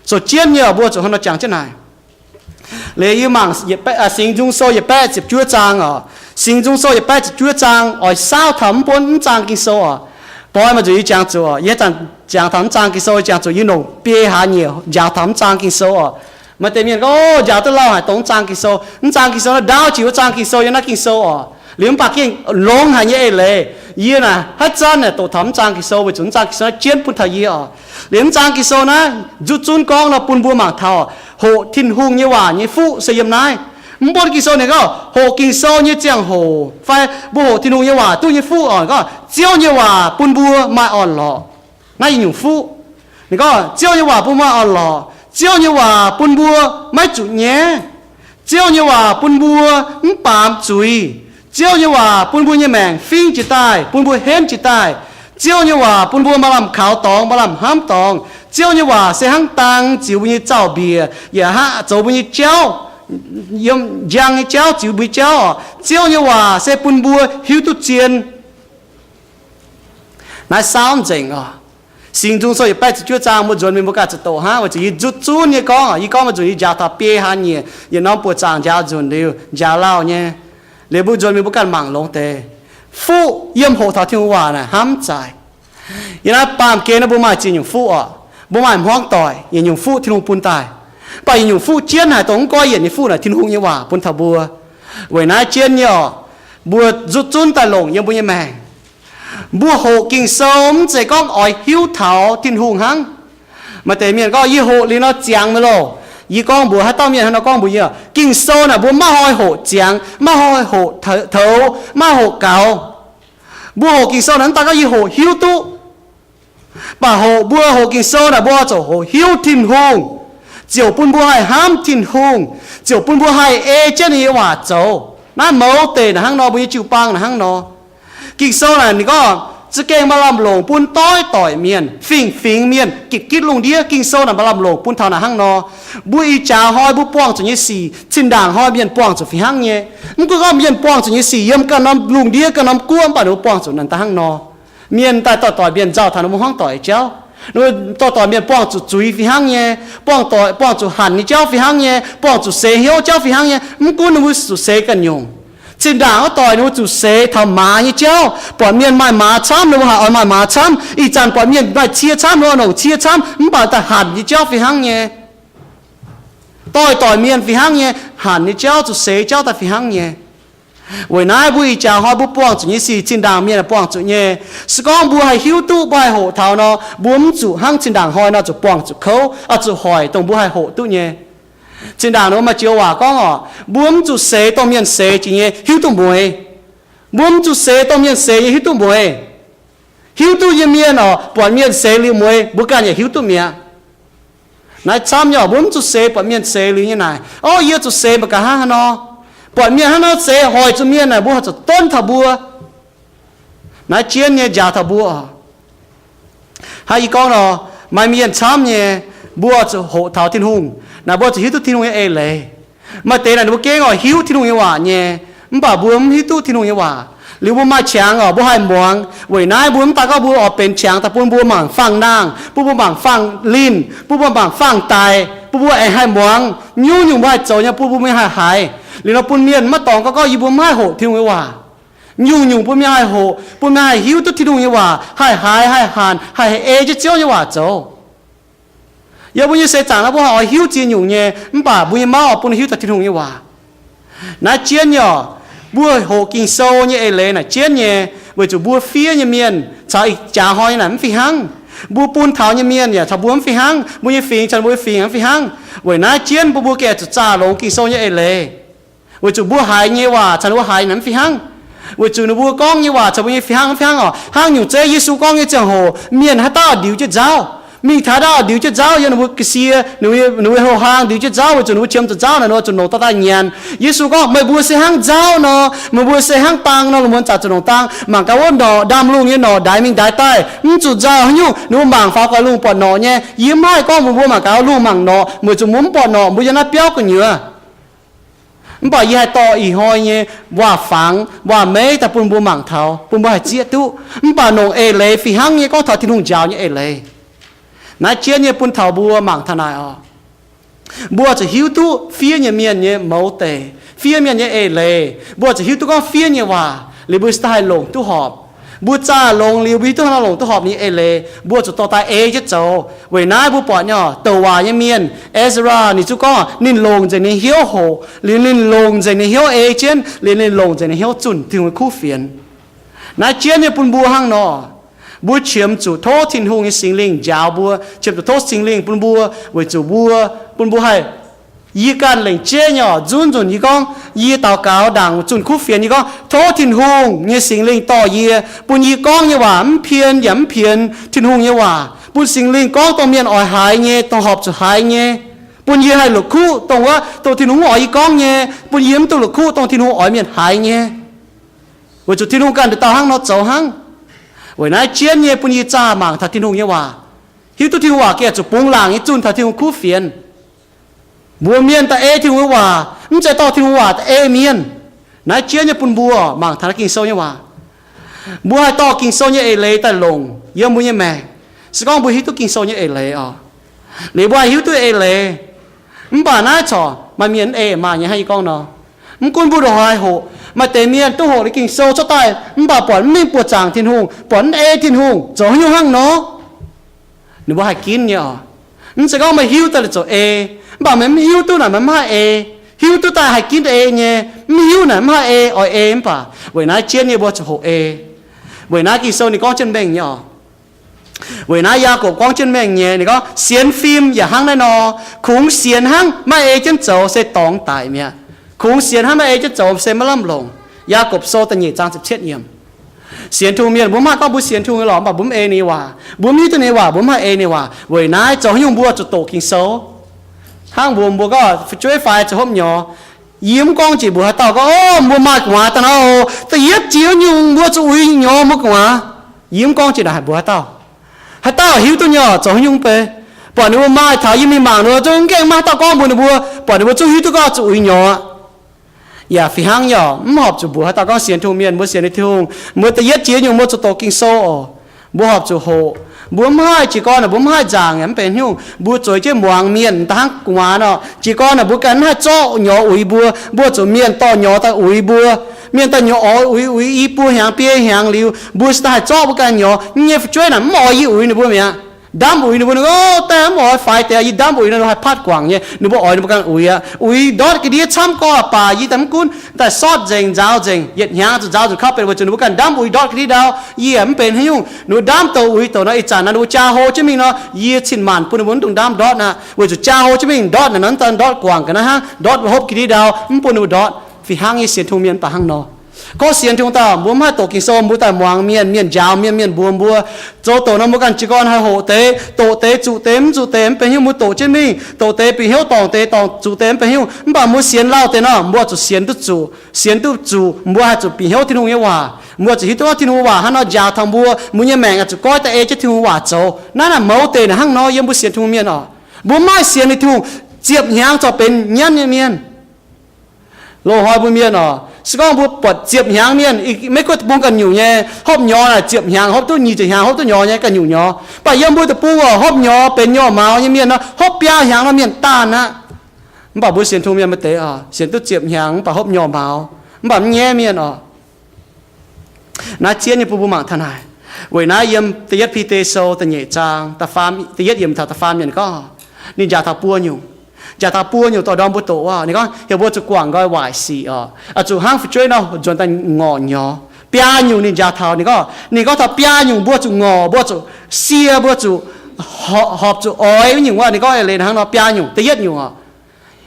Sou jienv nyei oc, mbuo zuqc hnangv nor jangx jienv naaic. Liuz yie mangc Singx Nzung Sou yietc baeqv ziepc juov zaang oc. Singx Nzung Sou yietc baeqv ziepc juov zaang oix saauv taux mv buonv mv zaang Ging-Sou oc. Boi maaih nzunc yie jangx zuqc oc, yie jangx taux mv zaang Ging-Sou, yie jangx zuqc yie longc biei hlaax nyieqc njaaux taux mv zaang Ging-Sou oc. Maaih deix mienh gorngv, o, njaaux duqv lauh haic dongh mv zaang Ging-Sou. Mv zaang Ging-Sou naaiv ndaauv jiex wuov zaang Ging-Sou yiem naaiv Ging-Sou oc. Liuz mv baac gengh longx haic nyei eix leiz. Yie naaic haaix zanc naaic doqc taux mv zaang Ging-Sou weic zuqc mv zaang Ging-Sou naaiv jienv bun taux yie oc. Liuz mv zaang Ging-Sou naaiv nzutv zunv gorngv nor bun mbuo mangc taux hoqc Tin-Hungh nyei waac nyei fuqv se yiem naaiv. Mv baac Ging-Sou ninh gorngv hoqc Ging-Sou nyei ziangh hoc fai mbuo hoqc Tin-Hungh nyei waac duqv nyei fuqv oc, gorngv Ziouv nyei waac bun mbuo maaih orn-lorqc. Naaiv yietc nyungc fuqv. Ninh gorngv Ziouv nyei waac bun maaih orn-lorqc. Ziouv nyei waac bun mbuo maiv zuqc nyaiv. Ziouv nyei waac bun mbuo mv baamz zuiz. Ziouv nyei waac bun mbuo nyei maengc fingv jiez daaih, bun mbuo henv jiez daaih. Ziouv nyei waac bun mbuo maaih lamh kaux dorngx, maaih lamh hnamv dorngx. Ziouv nyei waac se hnangv dang ziux mbuo nyei zaux-mbiec, yaac hnangv zoux mbuo nyei jauv, yiem njang nyei jauv ziux mbuo nyei jauv oc. Ziouv nyei waac se bun mbuo hiuv duqv zien. Naaiv saauv nzengc oc. Singx Nzung Sou yietc baeqv ziepc juov zaang mbuo nzuonx mingh mbuo ganh zuqc doqc hnangv, weic zuqc yie nzutv zunv nyei gorngv, yie gorngv maiv nzunc yie njaaux taux biei hlaax nyieqc, yietc norm buoqc zaangc njaaux nzunc liuz njaaux lauh nyei. Liuz mbuo nzuonx mingh mbuo ganh mangc longx deix. Fuqv yiem hoqc taux Tin-Hungh waac naaic hnamv mv zaic. Yiem naaiv baamh gen naaiv mbuo maaih ziex nyungc fuqv oc. Mbuo maaih hmuangv doic, yietc nyungc fuqv Tin-Hungh bun daaih. Mv baac yietc nyungc fuqv jienv haic dongh mv goiv yienc nyei fuqv naaic Tin-Hungh nyei waac bun taux mbuo. Weic naaiv jienv nyei oc, mbuo nzutv zunv daaih longc yiem mbuo nyei maengc. Mbuo hoqc Ging-Sou mv zeiz gorngv oix hiuv taux Tin-Hungh hnangv. Maaih deix mienh gorngv, yie hoqc liuz nor ziangx mi'aqv loh. Yie gorngv mbuox haaix dauh mienh hnangv nor gorngv mbuox yie, Ging-Sou naaic mbuo maiv haih hoqc ziangx, maiv haih hoqc toux, maiv haih hoqc gaux. Mbuo hoqc Ging-Sou naaic mv daaih gorngv yie hoqc hiuv duqv. Mv baac hoqc, mbuo hoqc Ging-Sou naaic mbuo oix zuqc hoqc hiuv Tin-Hungh, ziouc bun mbuo haih hnamv Tin-Hungh, ziouc bun mbuo haih ei jienv ninh nyei waac zoux. Naaiv mouz deic naaic hnangv nor, mbuo nyei jiu-baang naaic hnangv nor. Ging-Sou naaic ninh gorngv za'gengh maaih lamh longc bun doix-doic mienh, fingx-fingx mienh, gitv-gitv lungh ndiev. Ging-Sou naaic maaih lamh longc bun taux naaic hnangv nor. Mbuo ih jaax hnoi mbuo buangh zuqc nyei sic, zinh ndaangc hnoi mienh buangh zuqc fih hnangv nyei. Mv gunv gorngv mienh buangh zuqc nyei sic yiem ganh norm lungh ndiev ganh norm guoqv, mv baac ninh mbuo buangh zuqc naaic daaih hnangv nor. Mienh daaih doix-doix mienh nzauh taux ninh mbuo hmuangv doic jauv. Ninh mbuo doix-doix mienh buangh zuqc zuiz fih hnangv nyei, buangh doix, buangh zuqc hanc nyei jauv fih hnangv nyei, buangh zuqc seix hnyouv jauv fih hnangv nyei. Mv gunv ninh mbuo zuqc seix ganh nyungc, zinh ndaangc wuov doic ninh mbuo zuqc seix taux maaz nyei jauv. Buatc mienh maaih maaz camv, ninh mbuo haih oix maaih maaz camv. Ih zanc buatc mienh maaih cie camv, ninh mbuo oix longc cie camv, mv baac daaih hanc nyei jauv fih hnangv nyei. Doix-doix mienh fih hnangv nyei, hanc nyei jauv, zuqc seix jauv daaih fih hnangv nyei. Weic naaiv mbuo ih jaax hnoi mbuo buangh zuqc nyei sic, zinh ndaangc mienh buangh zuqc nyei. Se gorngv mbuo haih hiuv duqv, mbuo haih hoqc taux nor, mbuo mv zuqc hnangv zinh ndaangc hnoi nor zuqc buangh zuqc kouv, oix zuqc hoic dongh mbuo haih hoqc duqv nyei. Zinh ndaangc ninh mbuo maaih joux waac gorngv oc, mbuo mv zuqc seix dongh mienh seix jiex nyei hiuv duqv mueiz. Mbuo mv zuqc seix dongh mienh seix nyei hiuv duqv mueiz. Hiuv duqv nyei mienh oc, buatc mienh seix liuz mueiz, mbuo ganh yaac hiuv duqv mi'aqv. Naaiv camv nyei oc, mbuo mv zuqc seix buatc mienh seix liuz nyei naaic, Orv, yie zuqc seix mangc gaax hnangv haaix nor. Buatc mienh hnangv nor seix hoic zuqc mienh naaic, mbuo haih zuqc donv taux mbuo. Naaiv jienv nyei njaaux taux mbuo oc. Hnangv yie gorngv nor, maaih mienh camv nyei, mbuo zuqc hoqc taux Tin-Hungh naaic, mbuo zuqc hiuv duqv Tin-Hungh nyei eix leiz. Maaih deix naaic ninh mbuo gengh oix hiuv Tin-Hungh nyei waac nyei, mv baac mbuo mv hiuv duqv Tin-Hungh nyei waac. Liuz mbuo maaih qangx oc, mbuo haih muangx. Weic naaiv mbuo mv daaih gorngv mbuo oix benx qangx daaih bun mbuo mangc faang-nangh, bun mbuo mangc faang-linh, bun mbuo mangc faang-daic, bun mbuo aengx haih muangx. Nyungc-nyungc mbuo haih zoux nyei bun mbuo mingh haih haiz. Liuz nor bun mienh maiv dorngx gorngv gorngv yie mbuo mv haih hoqc Tin-Hungh nyei waac. Nyungc-nyungc bun mienh haih hoqc, bun mienh haih hiuv duqv Tin-Hungh nyei waac, haih haiz, haih hanc, haih ei jienv Ziouv nyei waac zoux. Yiem mbuo nyei seix zaangc naaiv mbuo haih oix hiuv ziex nyungc nyei, mv baac mbuo nyei mauv oix bun hiuv taux Tin-Hungh nyei waac. Naaiv jienv nyei oc, mbuo hoqc Ging-Sou nyei eix leiz naaic jienv nyei, weic zuqc mbuo fiev nyei mienh caux ih jaax hnoi nyei naaic mv fih hnangv. Mbuo bun taux nyei mienh yaac caux mbuo mv fih hnangv. Mbuo nyei fingx caux mbuo nyei fingx mv fih hnangv. Weic naaiv jienv mbuo, mbuo gengh zuqc zaah longx Ging-Sou nyei eix leiz. Weic zuqc mbuo haiz nyei waac caux ninh mbuo haiz naaic mv fih hnangv. Weic zuqc ninh mbuo gorngv nyei waac caux mbuo nyei fih hnangv mv fih hnangv oc. Hnangv nyungc zeiv Yesu gorngv nyei ziangh hoc, mienh haaix dauh ndiux jienv nzauv, mingh taux haaix dauh ndiux jienv nzauv, yiem ninh mbuo ga'sie, ninh mbuo, ninh mbuo hlo hlaang ndiux jienv nzauv, weic zuqc ninh mbuo qiemx zuqc nzauv naaic, ninh mbuo zuqc nongc dauh daaih nyanc. Yesu gorngv, meih mbuo se hnangv nzauv nor, meih mbuo se hnangv dang nor, lungh muonz zaqc zuqc nongc dang. Mangc gaax wuov norqc, ndaamv-lungh nyei norqc ndaix mingh ndaix daaih, mv zuqc nzauh haaix nyungc, ninh mbuo mangc faaux gu'nguaaic lungh buatc norqc nyei. Yie mv haih gorngv mbuox mbuo mangc gaax lungh mangc norqc, weic zuqc mbuo mv buatc norqc, mbuo yiem naaiv biauv gu'nyuoz. Mv baac yie haih dorh ih hnoi nyei waac-fangx waac-meiv daaih bun mbuo mangc taux, bun mbuo haih zieqv duqv. Mv baac longc eix leiz fih hnangv nyei, gorngv taux Tin-Hungh njaaux nyei eix leiz. Naaiv jienv nyei bun taux mbuo mangc taux naaic oc. Mbuo zuqc hiuv duqv fiev nyei mienh nyei mouz deic, fiev mienh nyei eix leiz. Mbuo zuqc hiuv duqv gorngv fiev nyei waac liuz mbuo se daaih haih longc duqv horpc. Mbuo zaah longx liuz, mbuo hiuv duqv hnangv nor longc duqv horpc nyei eix leiz, mbuo zuqc dorh daaih ei jienv zoux. Weic naaiv mbuo buatc nyei douc waac nyei mienh, Ezra, ninh zungv gorngv ninh longc nzengc ninh hnyouv hoqc, liuz ninh longc nzengc ninh hnyouv ei jienv, liuz ninh longc nzengc ninh hnyouv zunh Tin-Hungh nyei kuv fienx. Naaiv jienv nyei bun mbuo hnangv nor, mbuo qiemx zuqc tov Tin-Hungh nyei Singx Lingh njaaux mbuo, qiemx zuqc tov Singx Lingh bun mbuo, weic zuqc mbuo, bun mbuo haih, yie ganh lengc jeiv nyei oc, nzunc nzunc yie gorngv, yie daux gaux ndaangc zunh kuv fienx, yie gorngv, tov Tin-Hungh nyei Singx Lingh dorh yie, bun yie gorngv nyei waac mv pien yaac mv pienx Tin-Hungh nyei waac, bun Singx Lingh gorngv dongh mienh oix haiz nyei, dongh horpc zuqc haiz nyei, bun yie haih la'kuqv dongh wuov, dongh Tin-Hungh mv oix yie gorngv nyei, bun yie mv dungx la'kuqv dongh Tin-Hungh oix mienh haiz nyei. Weic zuqc Tin-Hungh ganh nduqc dauh hnangv nor zoux hnangv. Weic naaiv jienv nyei bun yie zaah mangc taux Tin-Hungh nyei waac, hiuv duqv Tin-Hungh waac gengh zuqc bungx laangc nyei zunh taux Tin-Hungh kuv fienx. Mbuo mienh daaih ei Tin-Hungh nyei waac, mv zeiz dorh Tin-Hungh waac daaih ei mienh. Naaiv jienv nyei bun mbuo mangc taux naaiv Ging-Sou nyei waac. Mbuo haih dorh Ging-Sou nyei eix leiz daaih longc yiem mbuo nyei maengc. Se gorngv mbuo hiuv duqv Ging-Sou nyei eix leiz oc, liuz mbuo haih hiuv duqv eix leiz. Mv baac naaiv corc maaih mienh mv ei maaih nyei hnangv yie gorngv nor. Mv gunv mbuo ndongc haaix hoqc, maaih deix mienh duqv hoqc liuz Ging-Sou cuotv daaih, mv baac buatc mv mingh buoqc zaangc Tin-Hungh, buatc mv ei Tin-Hungh, zoux haaix nyungc hnangv nor. Ninh mbuo haih ginv nyei oc. Mv zeiz gorngv meih hiuv daaih liuz zoux ei, mv baac meih mv hiuv duqv naaic meih mv haih ei. Hiuv duqv daaih haih ginv ei nyei, mv hiuv naaic mv haih ei, oix ei mv baac. Weic naaiv jienv nyei mbuo zuqc hoqc ei. Weic naaiv Ging-Sou ninh gorngv jienv mengh nyei oc. Weic naaiv Yaagorpc gorngv jienv mengh nyei, ninh gorngv sienx fim yaac hnangv naaiv nor. Kungx sienx hnangv, maiv ei jienv zoux se dorngx daic mi'aqv. Kungx sienx hnangv, maiv ei jienv zoux se maiv lamh longc. Yaagorpc Sou da'nyeic zaang ziepc cietv yiemc. Sienx Tin-Hungh mienh, mbuo mv haih gorngv mbuo sienx Tin-Hungh nyei lorqc, mv baac mbuo mv ei ninh nyei waac. Mbuo mv hiuv duqv ninh nyei waac, mbuo mv haih ei ninh nyei waac. Weic naaiv zoux haaix nyungc mbuo zuqc doqc Ging-Sou. Hnangv mbuo, mbuo gorngv fu'jueiv faix zuqc hopv nyorx. Yie mv gorngv jiex mbuox haaix dauh gorngv, o, mbuo maaih gu'nguaaz daaih nor, da'yietv jiex nyungc mbuo zuqc uix nyorx mbuo gu'nguaaz. Yie mv gorngv jiex naaic haic mbuox haaix dauh. Haaix dauh hiuv duqv nyei oc, zoux haaix nyungc mv bei. Buatc ninh mbuo maaih taux yie mingh mangc ninh mbuo zungv mv gaengh maaih haaix dauh gorngv mbuox ninh mbuo, buatc ninh mbuo zungv hiuv duqv gorngv zuqc uix nyorx aqv. Yaac fih hnangv nyei oc, mv horpc zuqc mbuox haaix dauh gorngv sienx Tin-Hungh mienh, mbuo sienx ninh Tin-Hungh, mbuo da'yietv jiex nyungc mbuo zuqc doqc Ging-Sou oc. Mbuo horpc zuqc hoqc. Mbuo mv haih jiez gorn naaic, mbuo mv haih nzaangc yaac mv benx haaix nyungc. Mbuo zueiz jienv muangx mienh daaih hnangv gu'nguaaz nor. Jiez gorn naaic mbuo ganh mv haih zorqv nyorx uix mbuo, mbuo zuqc mienh dorh nyorx daaih uix mbuo. Mienh daaih nyorx oix uix uix i buo hnyangx biei hnyangx liuz, mbuo se daaih haih zorqv mbuo ganh nyorx. Nyei fu'jueiv naaic mv oix yie uix ninh mbuo mi'aqv. Ndamv uix ninh mbuo, ninh, o, daaih mv oix faix deix, yie ndamv uix ninh haih patv guangc nyei, ninh mbuo oix ninh mbuo ganh uix aqv. Uix ndortv ga'ndiev camv gorngv baac yie daaih mv gunv, daaih sortv nzengc, nzaaux nzengc, yietc hnyangx zuqc nzaaux nzengc kauv benx weic zuqc ninh mbuo ganh ndamv uix ndortv ga'ndiev ndau. Yie yaac mv benx haaix nyungc, ninh mbuo ndamv douc uix douc nor, ih zanc naaiv ninh mbuo jaa hlo jienv mingh nor, yie cin-maanc bun ninh mbuo mv dungx ndamv ndortv aqv, weic zuqc jaa hlo jienv mingh ndortv naaic nor, daaih ndortv guangc ga'naaiv hnangv, ndortv hopv ga'ndiev ndau, mv bun ninh mbuo ndortv. Fih hnangv nyei sienx Tin-Hungh mienh mv baac hnangv nor. Gorngv sienx Tin-Hungh dauh, mbuo mv haih doqc Ging-Sou, mbuo daaih muangx mienh, mienh njaaux mienh, mienh mbuox mbuo. Zoux doqc nor mbuo ganh jiez gorn haih hoqc deix, doqc deix, zuqc deix, mv zuqc deix mv benx haaix nyungc, mbuo doqc jienv mingh, doqc deix bieqc hnyouv, dorngc deix, dorngc zuqc deix mv benx haaix nyungc. Mv baac mbuo sienx lauh deix nor, mbuo zuqc sienx duqv zuqc, sienx duqv zuqc, mbuo haih zuqc bieqc hnyouv Tin-Hungh nyei waac. Mbuo zuqc hiuv duqv Tin-Hungh waac hnangv nor njaaux taux mbuo, mbuo nyei maengc oix zuqc goiv daaih ei jienv Tin-Hungh waac zoux. Naaiv naaic mouz deix naaic hnangv nor yiem mbuo sienx Tin-Hungh mienh oc. Mbuo mv maaih sienx ninh Tin-Hungh, ziepc hnyangx corc benx nyanv nyei mienh. Loz-hnoi mbuo mienh oc, se gorngv mbuo buatc ziepc hnyangx mienh, Meiv Guoqv deic-bung ganh nyungc nyei, hopv nyorx naaic ziepc hnyangx hopv duqv, nyic ziepc hnyangx hopv duqv nyorx nyei ganh nyungc nyorx. Mv baac yiem mbuo deic-bung oc, hopv nyorx benx nyorx mauz nyei mienh nor, hopv biaa hnyangx nor mienh daanh aqv. Mv baac mbuo sienx Tin-Hungh mienh maaih deix oc, sienx duqv ziepc hnyangx mv baac hopv nyorx mauz, mv baac mv nyaiv mienh oc. Naaiv zien nyei bun mbuo mangc taux naaic. Weic naaiv yiem da'yietv Bide Sou da'nyeic zaang, da'faam, da'yietv yiemc taux da'faam yiemc gorngv, ninh njaaux taux buo nyungc. Njaaux taux buo nyungc dorh ndorm mbuo doqc wuov. Ninh gorngv heuc mbuo zuqc guangc nqoi waaic sic oc. Oix zuqc hnangv fu'jueiv nor nzuonx daaih ngorc nyorx. Biaa nyungc ninh njaaux taux, ninh gorngv, ninh gorngv taux biaa nyungc mbuo zuqc ngorc, mbuo zuqc sie, mbuo zuqc horpc zuqc oix nyungc wuov. Ninh gorngv eix leiz hnangv nor biaa nyungc. Da'yietv nyungc oc,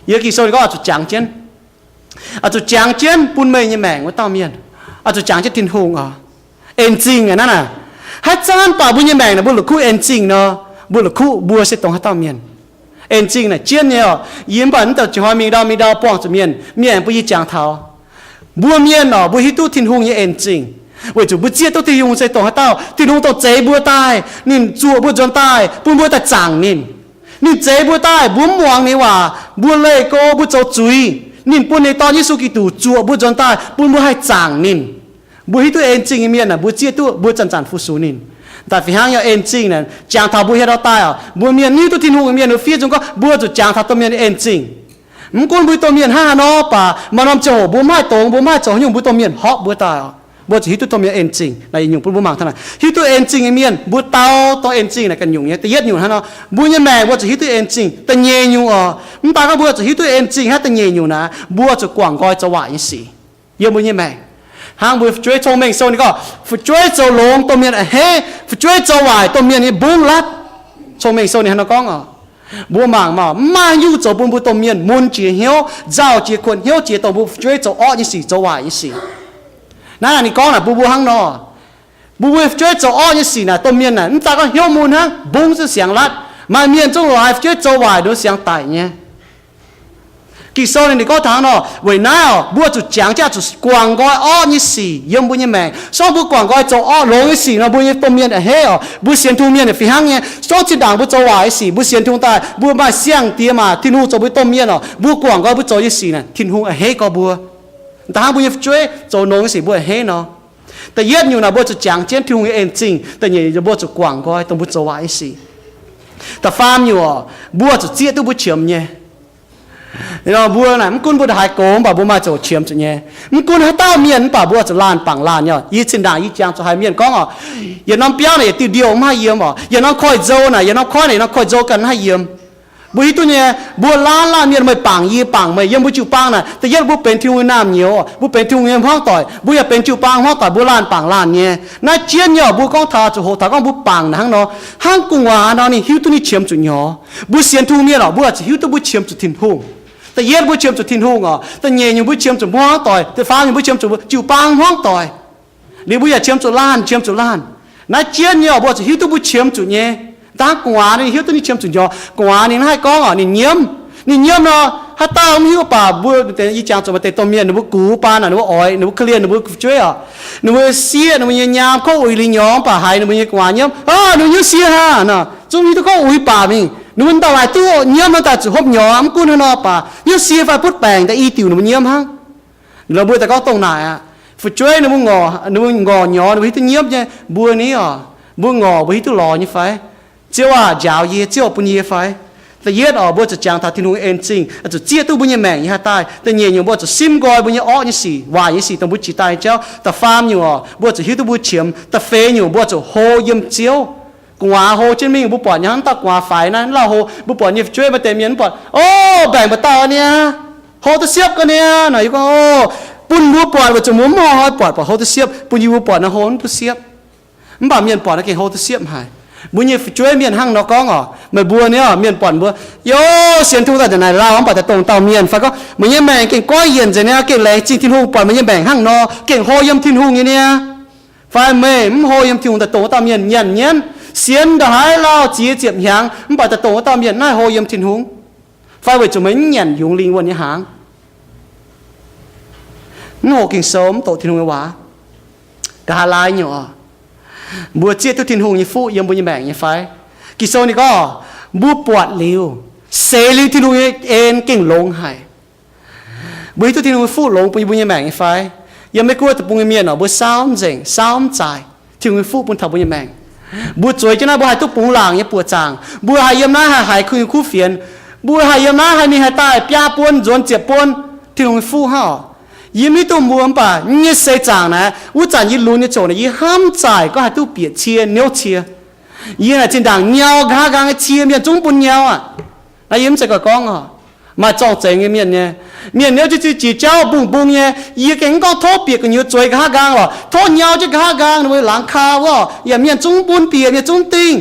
yiem Ging-Sou ninh gorngv oix zuqc jangx jienv. Oix zuqc jangx jienv bun meih nyei maengc wuov dauh mienh. Oix zuqc jangx jienv Tin-Hungh oc. En zingh aqv naaiv naaic. Haaix zanc baac mbuo nyei maengc naaic mbuo la'kuqv en zingh nor, mbuo la'kuqv mbuo se dongh haaix dauh mienh. En zingh naaic jienv nyei oc. Yie mv baac mv dauh jiex hnoi mingh ndau mingh ndau buangh zuqc mienh, mienh mbuo yie jangx taux. Mbuo mienh oc, mbuo hiuv duqv Tin-Hungh nyei en zingh, weic zuqc mbuo zieqv duqv Tin-Hungh se dongh haaix dauh. Tin-Hungh dongh zeix mbuo daaih, ninh zuoqc mbuo nzuonx daaih, bun mbuo daaih zaangc ninh. Ninh zeix mbuo daaih, mbuo mv muangx ninh waac, mbuo leih go, mbuo zoux zuiz. Ninh bun ninh Dorn Yesu Giduc zuoqc mbuo nzuonx daaih, bun mbuo haih zaangc ninh. Mbuo hiuv duqv en zingh nyei mienh aah, mbuo zieqv duqv mbuo zanc-zanc fu-sux ninh. Daaih fih hnangv nyei en zingh naaic, jangx taux mbuo hietv ndau daaih oc, mbuo mienh hiuv duqv Tin-Hungh nyei mienh, mbuo fiev nzung gorngv mbuo zuqc jangx taux domh mienh en zingh. Mv gunv mbuo domh mienh hnangv haaix nor baac, maaih norm ziangh hoc mbuo mv haih dongz, mbuo mv haih zoux haaix nyungc, mbuo domh mienh horpc mbuo daaih oc. Mbuo zuqc hiuv duqv domh mienh en zingh. Naaiv yietc nyungc bun mbuo mangc taux naaic, hiuv duqv en zingh nyei mienh, mbuo dau dongh en zingh naaic ganh nyungc nyei. Da'yietv nyungc hnangv nor, mbuo nyei maengc mbuo zuqc hiuv duqv en zingh. Da'nyeic nyungc oc, mv baac gorngv mbuo zuqc hiuv duqv en zingh hnangv da'nyeic nyungc naaic, mbuo zuqc guangc nqoi zoux waaic nyei sic yiem mbuo nyei maengc. Hnangv mbuo fu'jueiv Cong-Mengh Sou ninh gorngv, fu'jueiv zoux longx domh mienh a'hneiv, fu'jueiv zoux waaic domh mienh nyei mbungv latv. Cong-Mengh Sou ninh hnangv nor gorngv oc. Mbuo mangc maah, mv maaih haaix nyungc zoux bun mbuo domh mienh mun jiex hnyouv, nzauh jiex kuonx hnyouv jiex dongh mbuo fu'jueiv zoux orqv nyei sic, zoux waaic nyei sic. Naaiv ninh gorngv naaic bun mbuo hnangv nor, mbuo mbuo fu'jueiv zoux orqv nyei sic naaic, domh mienh naaic mv daaih gorngv hnyouv mun hnangv, mbungv zungv siangx latv. Maaih mienh zungv laaix fu'jueiv zoux waaic nor siangx daic nyei. Ging-Sou ninh gorngv taux hnangv nor, weic naaiv oc, mbuo zuqc jangx jienv zuqc guangc nqoi orqv nyei sic yiem mbuo nyei maengc. Se gorngv mbuo guangc nqoi zoux orqv longx nyei sic nor, mbuo nyei domh mienh a'hneiv oc. Mbuo sienx Tin-Hungh mienh fih hnangv nyei. Se gorngv zinh ndaangc mbuo zoux waaic nyei sic, mbuo sienx Tin-Hungh daaih, mbuo maaih siang-diex maah, Tin-Hungh zoux mbuo domh mienh oc, mbuo guangc nqoi mbuo zoux nyei sic naaic, Tin-Hungh a'hneiv gorx mbuo. Da'hnangv mbuo nyei fu'jueiv zoux longx nyei sic mbuo a'hneiv nor. Da'yietv nyungc naaic mbuo zuqc jangx jienv Tin-Hungh nyei en zingh. Da'nyeic nyungc mbuo zuqc guangc nqoi dongh mbuo zoux waaic nyei sic. Da'faam nyungc oc, mbuo zuqc zieqv duqv mbuo qiemx nyei. Mbuo naaic mv gunv mbuo ndongc haaix gox mv baac mbuo maaih ziangh hoc qiemx zuqc nyei. Mv gunv haaix dauh mienh mv baac mbuo zuqc laanh bangc laanh nyei. Yie zinh ndaangc yie jangx zuqc haaix mienh gorngv oc, yietc norm biauv naaic yietc diuh ndiouh mv haih yiem oc, yietc norm koiv-nzou naaic, yietc norm koiv naaic, yietc norm koiv-nzou ganh mv haih yiem. Mbuo hiuv duqv nyei, mbuo laanh laanh mienh meih bangc yie bangc meih yiem mbuo jiu-baang naaic, da'yietv mbuo benx Tin-Hungh nyei naamh nyouz, mbuo benx Tin-Hungh nyei hmuangv doic, mbuo yaac benx jiu-baang hmuangv doic, mbuo laanh bangc laanh nyei. Naaiv jienv nyei oc, mbuo gorngv taux zuqc hoqc taux gorngv mbuo bangc naaic hnangv nor, hnangv gu'nguaaz nor ninh hiuv duqv ninh qiemx zuqc nyorx. Mbuo sienx Tin-Hungh mienh oc, mbuo zuqc hiuv duqv mbuo qiemx zuqc Tin-Hungh. Da'yietv mbuo qiemx zuqc Tin-Hungh oc, da'nyeic nyungc mbuo qiemx zuqc hmuangv doic, da'faam nyungc mbuo qiemx zuqc jiu-baang hmuangv doic. Liuz mbuo yaac qiemx zuqc laanh, qiemx zuqc laanh. Naaiv jienv nyei oc, mbuo zuqc hiuv duqv mbuo qiemx zuqc nyei. Da'hnangv gu'nguaaz ninh hiuv duqv ninh qiemx zuqc nyorx. Gu'nguaaz ninh haih gorngv oc, ninh nyiemv. Ninh nyiemv nor, haaix dauh mv hiuv baac mbuo, yie jangx zuqc maaih deix domh mienh ninh mbuo gux baan naaic, ninh mbuo oix, ninh mbuo korv-lienh ninh mbuo fu'jueiv oc. Ninh mbuo sieqv ninh mbuo nyei nyaam, kov uix liuz nyorx mv baac haiz ninh mbuo nyei gu'nguaaz nyiemv, aa, ninh mbuo hnyouv sie haa, zungv hiuv duqv kov uix baac mingh. Ninh mbuo ndau laaix duqv nyiemv nor daaih zuqc hopv nyorx, mv gunv hnangv nor baac hnyouv sie fai butv baengc daaih i diuc ninh mbuo nyiemv hnangv. Lorqc, mbuo daaih gorngv dongh naaic aqv. Fu'jueiv ninh mbuo ngorc, ninh mbuo ngorc nyorx, ninh mbuo hiuv duqv nyiemv nyei. Mbuo ni oc, mbuo ngorc mbuo hiuv duqv lorz nyei fai? Ziouv aah! Njaaux yie, Ziouv bun yie fai? Da'yietv oc, mbuo zuqc jangx taux Tin-Hungh en zingh, zuqc zieqv duqv mbuo nyei maengc nyei haaix daaih. Da'nyeic nyungc mbuo zuqc simv nqoi mbuo nyei orqv nyei sic, waaic nyei sic dongh mbuo jiex daaih nyei jauv. Da'faam nyungc oc, mbuo zuqc hiuv duqv mbuo qiemx. Da'feix nyungc mbuo zuqc hlo yiem Ziouv. Gu'nguaaz hlo jienv mingh mbuo buatc nyei hnangv dauh gu'nguaaz faix naaiv, lauh hlo, mbuo buatc nyei fu'jueiv maaih deix mienh mv buatc, o, mbaengc mba'dauh niaa, hlo duqv siepv ga'niaa. Naaic yie gorngv, o, bun mbuo buatc weic zuqc mbuo mv hnoi-hnoi buatc, buatc hlo duqv siepv, bun yie mbuo buatc naaiv hlo mv duqv siepv. Mv baac mienh buatc naaiv gengh hlo duqv siepv haic. Mbuo nyei fu'jueiv mienh hnangv nor gorngv oc, meih mbuo niaa, mienh buatc mbuo, yo, sienx Tin-Hungh daaih nzengc naaic lauh mv baac daaih dongh dauh mienh fai gorngv, meih nyei maengc gengh goiv yienc nzengc niaa, gengh laengz zingh Tin-Hungh buatc meih nyei maengc hnangv nor, gengh hlo yiem Tin-Hungh nyei niaa. Fai meih mv hlo yiem Tin-Hungh daaih dongh wuov dauh mienh nyanc nyienv, sienx ndongc haaix lauh ziex ziepc hnyangx mv baac daaih dongh wuov dauh mienh naaiv hlo yiem Tin-Hungh. Fai weic zuqc meih mv nyanc yungz lingh wuonh nyei hnaangx, mv hoqc Ging-Sou, mv doqc Tin-Hungh nyei waac, nqa'haav laai nyungc oc, mbuo zieqv duqv Tin-Hungh nyei fuqv yiem mbuo nyei maengc nyei fai? Ging-Sou ninh gorngv, mbuo buatc liuz, seix liuz Tin-Hungh nyei en gengh longx haic. Mbuo hiuv duqv Tin-Hungh nyei fuqv longx bun yie mbuo nyei maengc nyei fai? Yiem Meiv Guoqv deic-bung nyei mienh oc, mbuo saauv mv nzengc, saauv mv zaaix Tin-Hungh nyei fuqv bun taux mbuo nyei maengc. Mbuo zueiz jienv naaiv mbuo haih duqv bungx laangc nyei buoqc zaangc, mbuo haih yiem naaiv haih haiz Tin-Hungh nyei kuv fienx, mbuo haih yiem naaiv haih mingh haih daaih biaa buon nzuonx ziepc buon, Tin-Hungh nyei fuqv hnangv oc. Yie mv hiuv duqv mbuo mv baac yie nyei seix zaangc naaiv, wuov zanc yie lunx nyei ziouc naaic yie hnamv zaaic gorngv haih duqv bieqc cie niouv cie. Yie naaic zinh ndaangc nyau nqa'haav nqaang nyei cie, mienh zungv bun nyau aqv. Naaiv yie mv zeiz gorngv oc, maaih zorng-zengx nyei mienh nyei, mienh niouv jienv jiex jauv mbungh mbung nyei. Yie gengh mv gorngv tov bieqc gu'nyuoz zueiz nqa'haav nqaang lorqc, tov nyau jienv nqa'haav nqaang ninh mbuo laangz kaa wuov, yaac mienh zungv bun bieqc, mienh zungv dingh.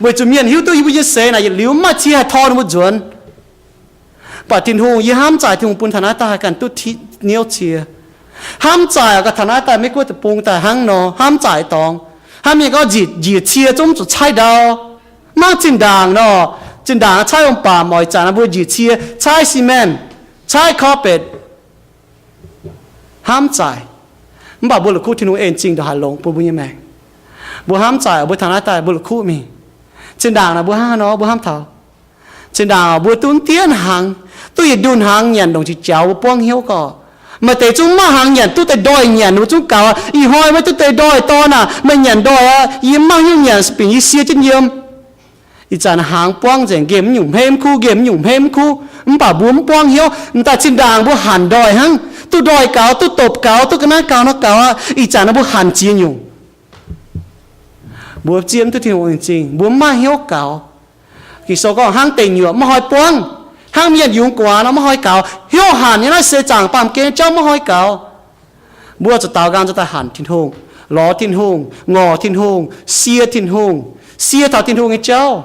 Weic zuqc mienh hiuv duqv yie mbuo nyei seix naaic yietc liuz mv maaih cie haih tor ninh mbuo nzuonx. Mv baac Tin-Hungh, yie hnamv zaaic Tin-Hungh bun taux naaiv daaih haih ganh duqv niouv cie. Hnamv zaaic oc, ganh taux naaiv daaih Meiv Guoqv deic-bung daaih hnangv nor, hnamv zaaic dorngx. Hnangv mienh gorngv njiec, njiec cie zungv zuqc caaiv ndau. Mv hnangv zinh ndaangc nor, zinh ndaangc caaiv ong-baamc, oix zanc mbuo njiec cie, caaiv cement, caaiv carpet, hnamv zaaic. Mv baac mbuo la'kuqv Tin-Hungh en zingh ndongc haaix longx bun mbuo nyei maengc. Mbuo hnamv zaaic, mbuo taux naaiv daaih mbuo la'kuqv mingh. Zinh ndaangc naaic mbuo hnangv haaix nor, mbuo hnamv taux zinh ndaangc mbuo duqv diev hnaangx, duqv yietc ndunh hnaangx nyanc ndongc qiex jaux mbuo buangv hnyouv gorqv. Maaih deix zungv mv maaih hnaangx nyanc, duqv deix ndoih nyanc, ninh mbuo zungv gaux, ih hnoi meih duqv deix ndoih dorn aac, meih nyanc ndoih aqv, yie mv maaih hnyouv nyanc, bingc yie sie jienv yiem. Ih zanc hnaangx buangv nzengc, nqemh mv nyungc hmeiv mv kuv, nqemh mv nyungc hmeiv mv kuv, mv baac mbuo mv buangv hnyouv. M'daaih zinh ndaangc mbuo hanc ndoih hnangv, duqv ndoih gaux, duqv dopc gaux, duqv ga'naaiv gaux nor gaux aqv. Ih zanc naaiv mbuo hanc ziex nyungc. Mbuo zieqv mv duqv Tin-Hungh nyei zingh, mbuo mv maaih hnyouv gaux. Ging-Sou gorngv hnangv deic nyuoqc maiv hnoi buangv, hnangv mienh yungz gu'nguaaz nor maiv hnoi gaux. Hnyouv hanc nyei naaiv seix zaangc baamh gen jauv maiv hnoi gaux. Mbuo zuqc daaux nqaang zuqc daaih hanc Tin-Hungh, lorz Tin-Hungh, ngorc Tin-Hungh, sie Tin-Hungh, sie taux Tin-Hungh nyei jauv.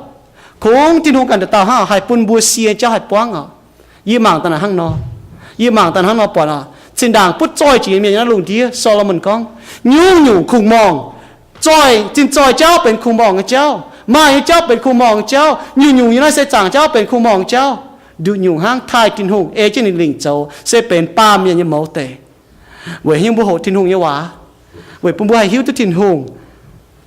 Kungx Tin-Hungh ganh dauh dauh hnangv haih bun mbuo sie jauv haih buangv oc. Yie mangc daaih naaic hnangv nor, yie mangc daaih hnangv nor buatc oc, zinh ndaangc butv zoih jiex nyei mienh yiem naaiv lungh ndiev, Saa^lo^morn gorngv, nyungc-nyungc kungx-morngh, zoih, zinh zoih jauv benx kungx-morngh nyei jauv, maaih nyei jauv benx kungx-morngh nyei jauv, nyungc-nyungc yiem naaiv seix zaangc jauv benx kungx-morngh nyei jauv. Nduqc nyungc hnangv taaih Tin-Hungh, ei jienv ninh lingc zoux, se benx baamh mienh nyei mouz deic. Weic haaix nyungc mbuo hoqc Tin-Hungh nyei waac? Weic bun mbuo haih hiuv duqv Tin-Hungh,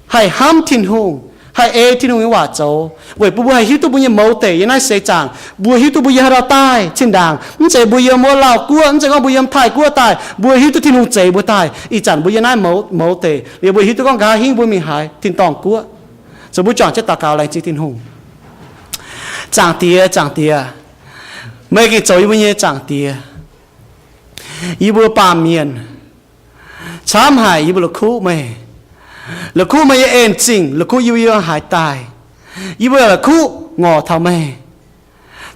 haih hnamv Tin-Hungh, haih ei Tin-Hungh nyei waac zoux, weic bun mbuo haih hiuv duqv mbuo nyei mouz deic yiem naaiv seix zaangc. Mbuo hiuv duqv mbuo yiem haaix dauh daaih, zinh ndaangc mv zeiz mbuo yiem wuov Lauv guoqv, mv zeiz gorngv mbuo yiem Taiv guoqv daaih, mbuo hiuv duqv Tin-Hungh zeix mbuo daaih. Ih zanc mbuo yiem naaiv mouz, mouz deic liuz, mbuo hiuv duqv gorngv nqa'haav hingv mbuo mingh haaix tin-dorngh guoqv. Zoux mbuo juangc jienv daux gaux laengz zingh Tin-Hungh. Zaangc Diex, Zaangc Diex, meih gengh zoux yie mbuo nyei Zaangc Diex. Yie mbuo baamh mienh camv haic, yie mbuo la'kuqv meih. La'kuqv meih nyei en-zingh, la'kuqv yie mbuo haaix daaih. Yie mbuo la'kuqv ngorc taux meih,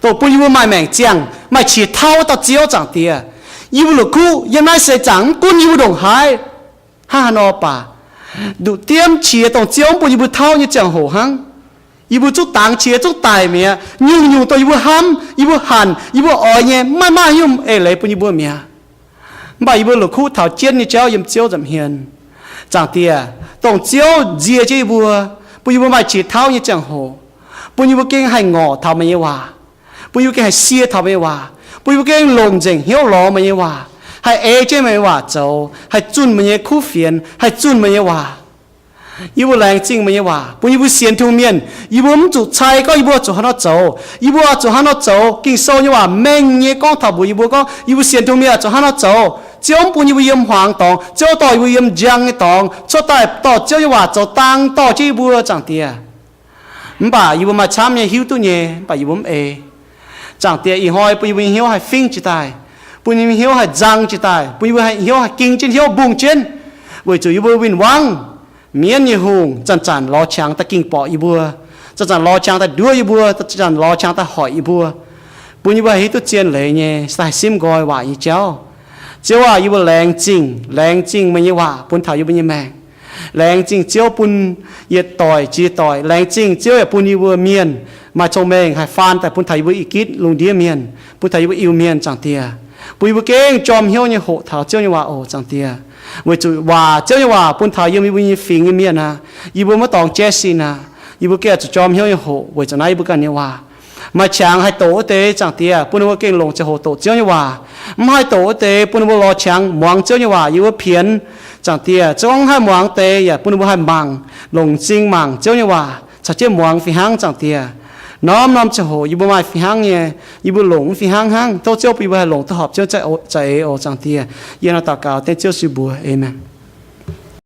dongh bun yie mbuo maaih maengc ziangh, maaih qiex tauv dauh Ziouv Zaangc Diex. Yie mbuo la'kuqv yiem naaiv seix zaangc mv gunv yie mbuo ndongc haaix, hnangv haaix nor baac, nduqc diemv qiex dongh Ziouv mv bun yie mbuo tauv nyei ziangh hoc hnangv. Yie mbuo zungv dangx qiex zungv daic mi'aqv. Nyungc-nyungc dongh yie mbuo hnamv, yie mbuo hanc, yie mbuo oix nyei, maiv maaih haaix nyungc eix leiz bun yie mbuo mi'aqv. Mv baac yie mbuo la'kuqv taux jienv nyei jauv yiem Ziouv nza'hmien. Zaangc Diex, dongh Ziouv nzie jienv yie mbuo, bun yie mbuo maaih qiex tauv nyei ziangh hoc, bun yie mbuo gengh haih ngorc taux meih nyei waac, bun yie mbuo gengh haih sie taux meih nyei waac, bun yie mbuo gengh longc nzengc hnyouv lorz meih nyei waac, haih ei jienv meih nyei waac zoux, haih zunh meih nyei kuv fienx, haih zunh meih nyei waac. Yie mbuo laengz zingh meih nyei waac bun yie mbuo sienx Tin-Hungh mienh, yie mbuo mv zuqc cai gorngv yie mbuo zuqc haaix nor zoux. Yie mbuo zuqc haaix nor zoux, Ging-Sou nyei waac mengh nyei gorngv taux mbuox yie mbuo gorngv yie mbuo sienx Tin-Hungh mienh zuqc haaix nor zoux. Ziouv mv bun yie mbuo yiem hmuangx dorngx, Ziouv dorh yie mbuo yiem njang nyei dorngx, cuotv daaih dorh Ziouv nyei waac zoux dang dorh jienv yie mbuo, Zaangc Diex. Mv baac yie mbuo maaih camv nyei hiuv duqv nyei, mv baac yie mbuo mv ei. Zaangc Diex, ih hnoi bun yie mbuo nyei hnyouv haih fingv jiez daaih, bun yie mbuo nyei hnyouv haih nzang jiez daaih, bun yie mbuo hnyouv haih ging jienv, hnyouv mbungh jienv, weic zuqc yie mbuo win-wangv mienv nyei hungh zanc-zanc lorz qangx daaih ging borqc yie mbuo, zanc-zanc lorz qangx daaih nduov yie mbuo, zanc-zanc lorz qangx daaih hoic yie mbuo, bun yie mbuo haih hiuv duqv zien leiz nyei, se daaih haih simv nqoi waac nyei jauv. Ziouv aac, yie mbuo laengz zingh, laengz zingh meih nyei waac bun taux yie mbuo nyei maengc. Laengz zingh Ziouv bun yietc doic jiex doic. Laengz zingh Ziouv yaac bun yie mbuo mienh maaih cong-mengh haih faan daaih bun taux yie mbuo ih gitv lungh ndiev mienh, bun taux yie mbuo Iu-Mienh, Zaangc Diex. Bun yie mbuo gengh jorm hnyouv nyei hoqc taux Ziouv nyei waac oc, Zaangc Diex. Weic zuqc waac, Ziouv nyei waac bun taux yiem yie mbuo nyei fingx nyei mienh aqv, yie mbuo maiv dorngx jaiv sin aqv. Yie mbuo gengh zuqc jorm hnyouv nyei hoqc weic zuqc naaiv yie mbuo ganh nyei waac. Maaih qangx haih doqc wuov deix, Zaangc Diex, bun ninh mbuo gengh longc ziangh hoc doqc Ziouv nyei waac. Mv haih doqc wuov deix, bun ninh mbuo lorz qangx muangx Ziouv nyei waac yiem wuov pienx, Zaangc Diex. Ziouv gorngv mv haih muangx deix, yaac bun ninh mbuo haih mangc, longc m'zing mangc Ziouv nyei waac caux jienv muangx fih hnangv, Zaangc Diex. Norm-norm ziangh hoc yie mbuo maaih fih hnangv nyei, yie mbuo longc mv fih hnangv hnangv. Tov Ziouv bun yie mbuo haih longc duqv horpc Ziouv za'eix oc, Zaangc Diex. Yie hnangv naaiv daux gaux dengv Ziouv sin mbuox. Aamen.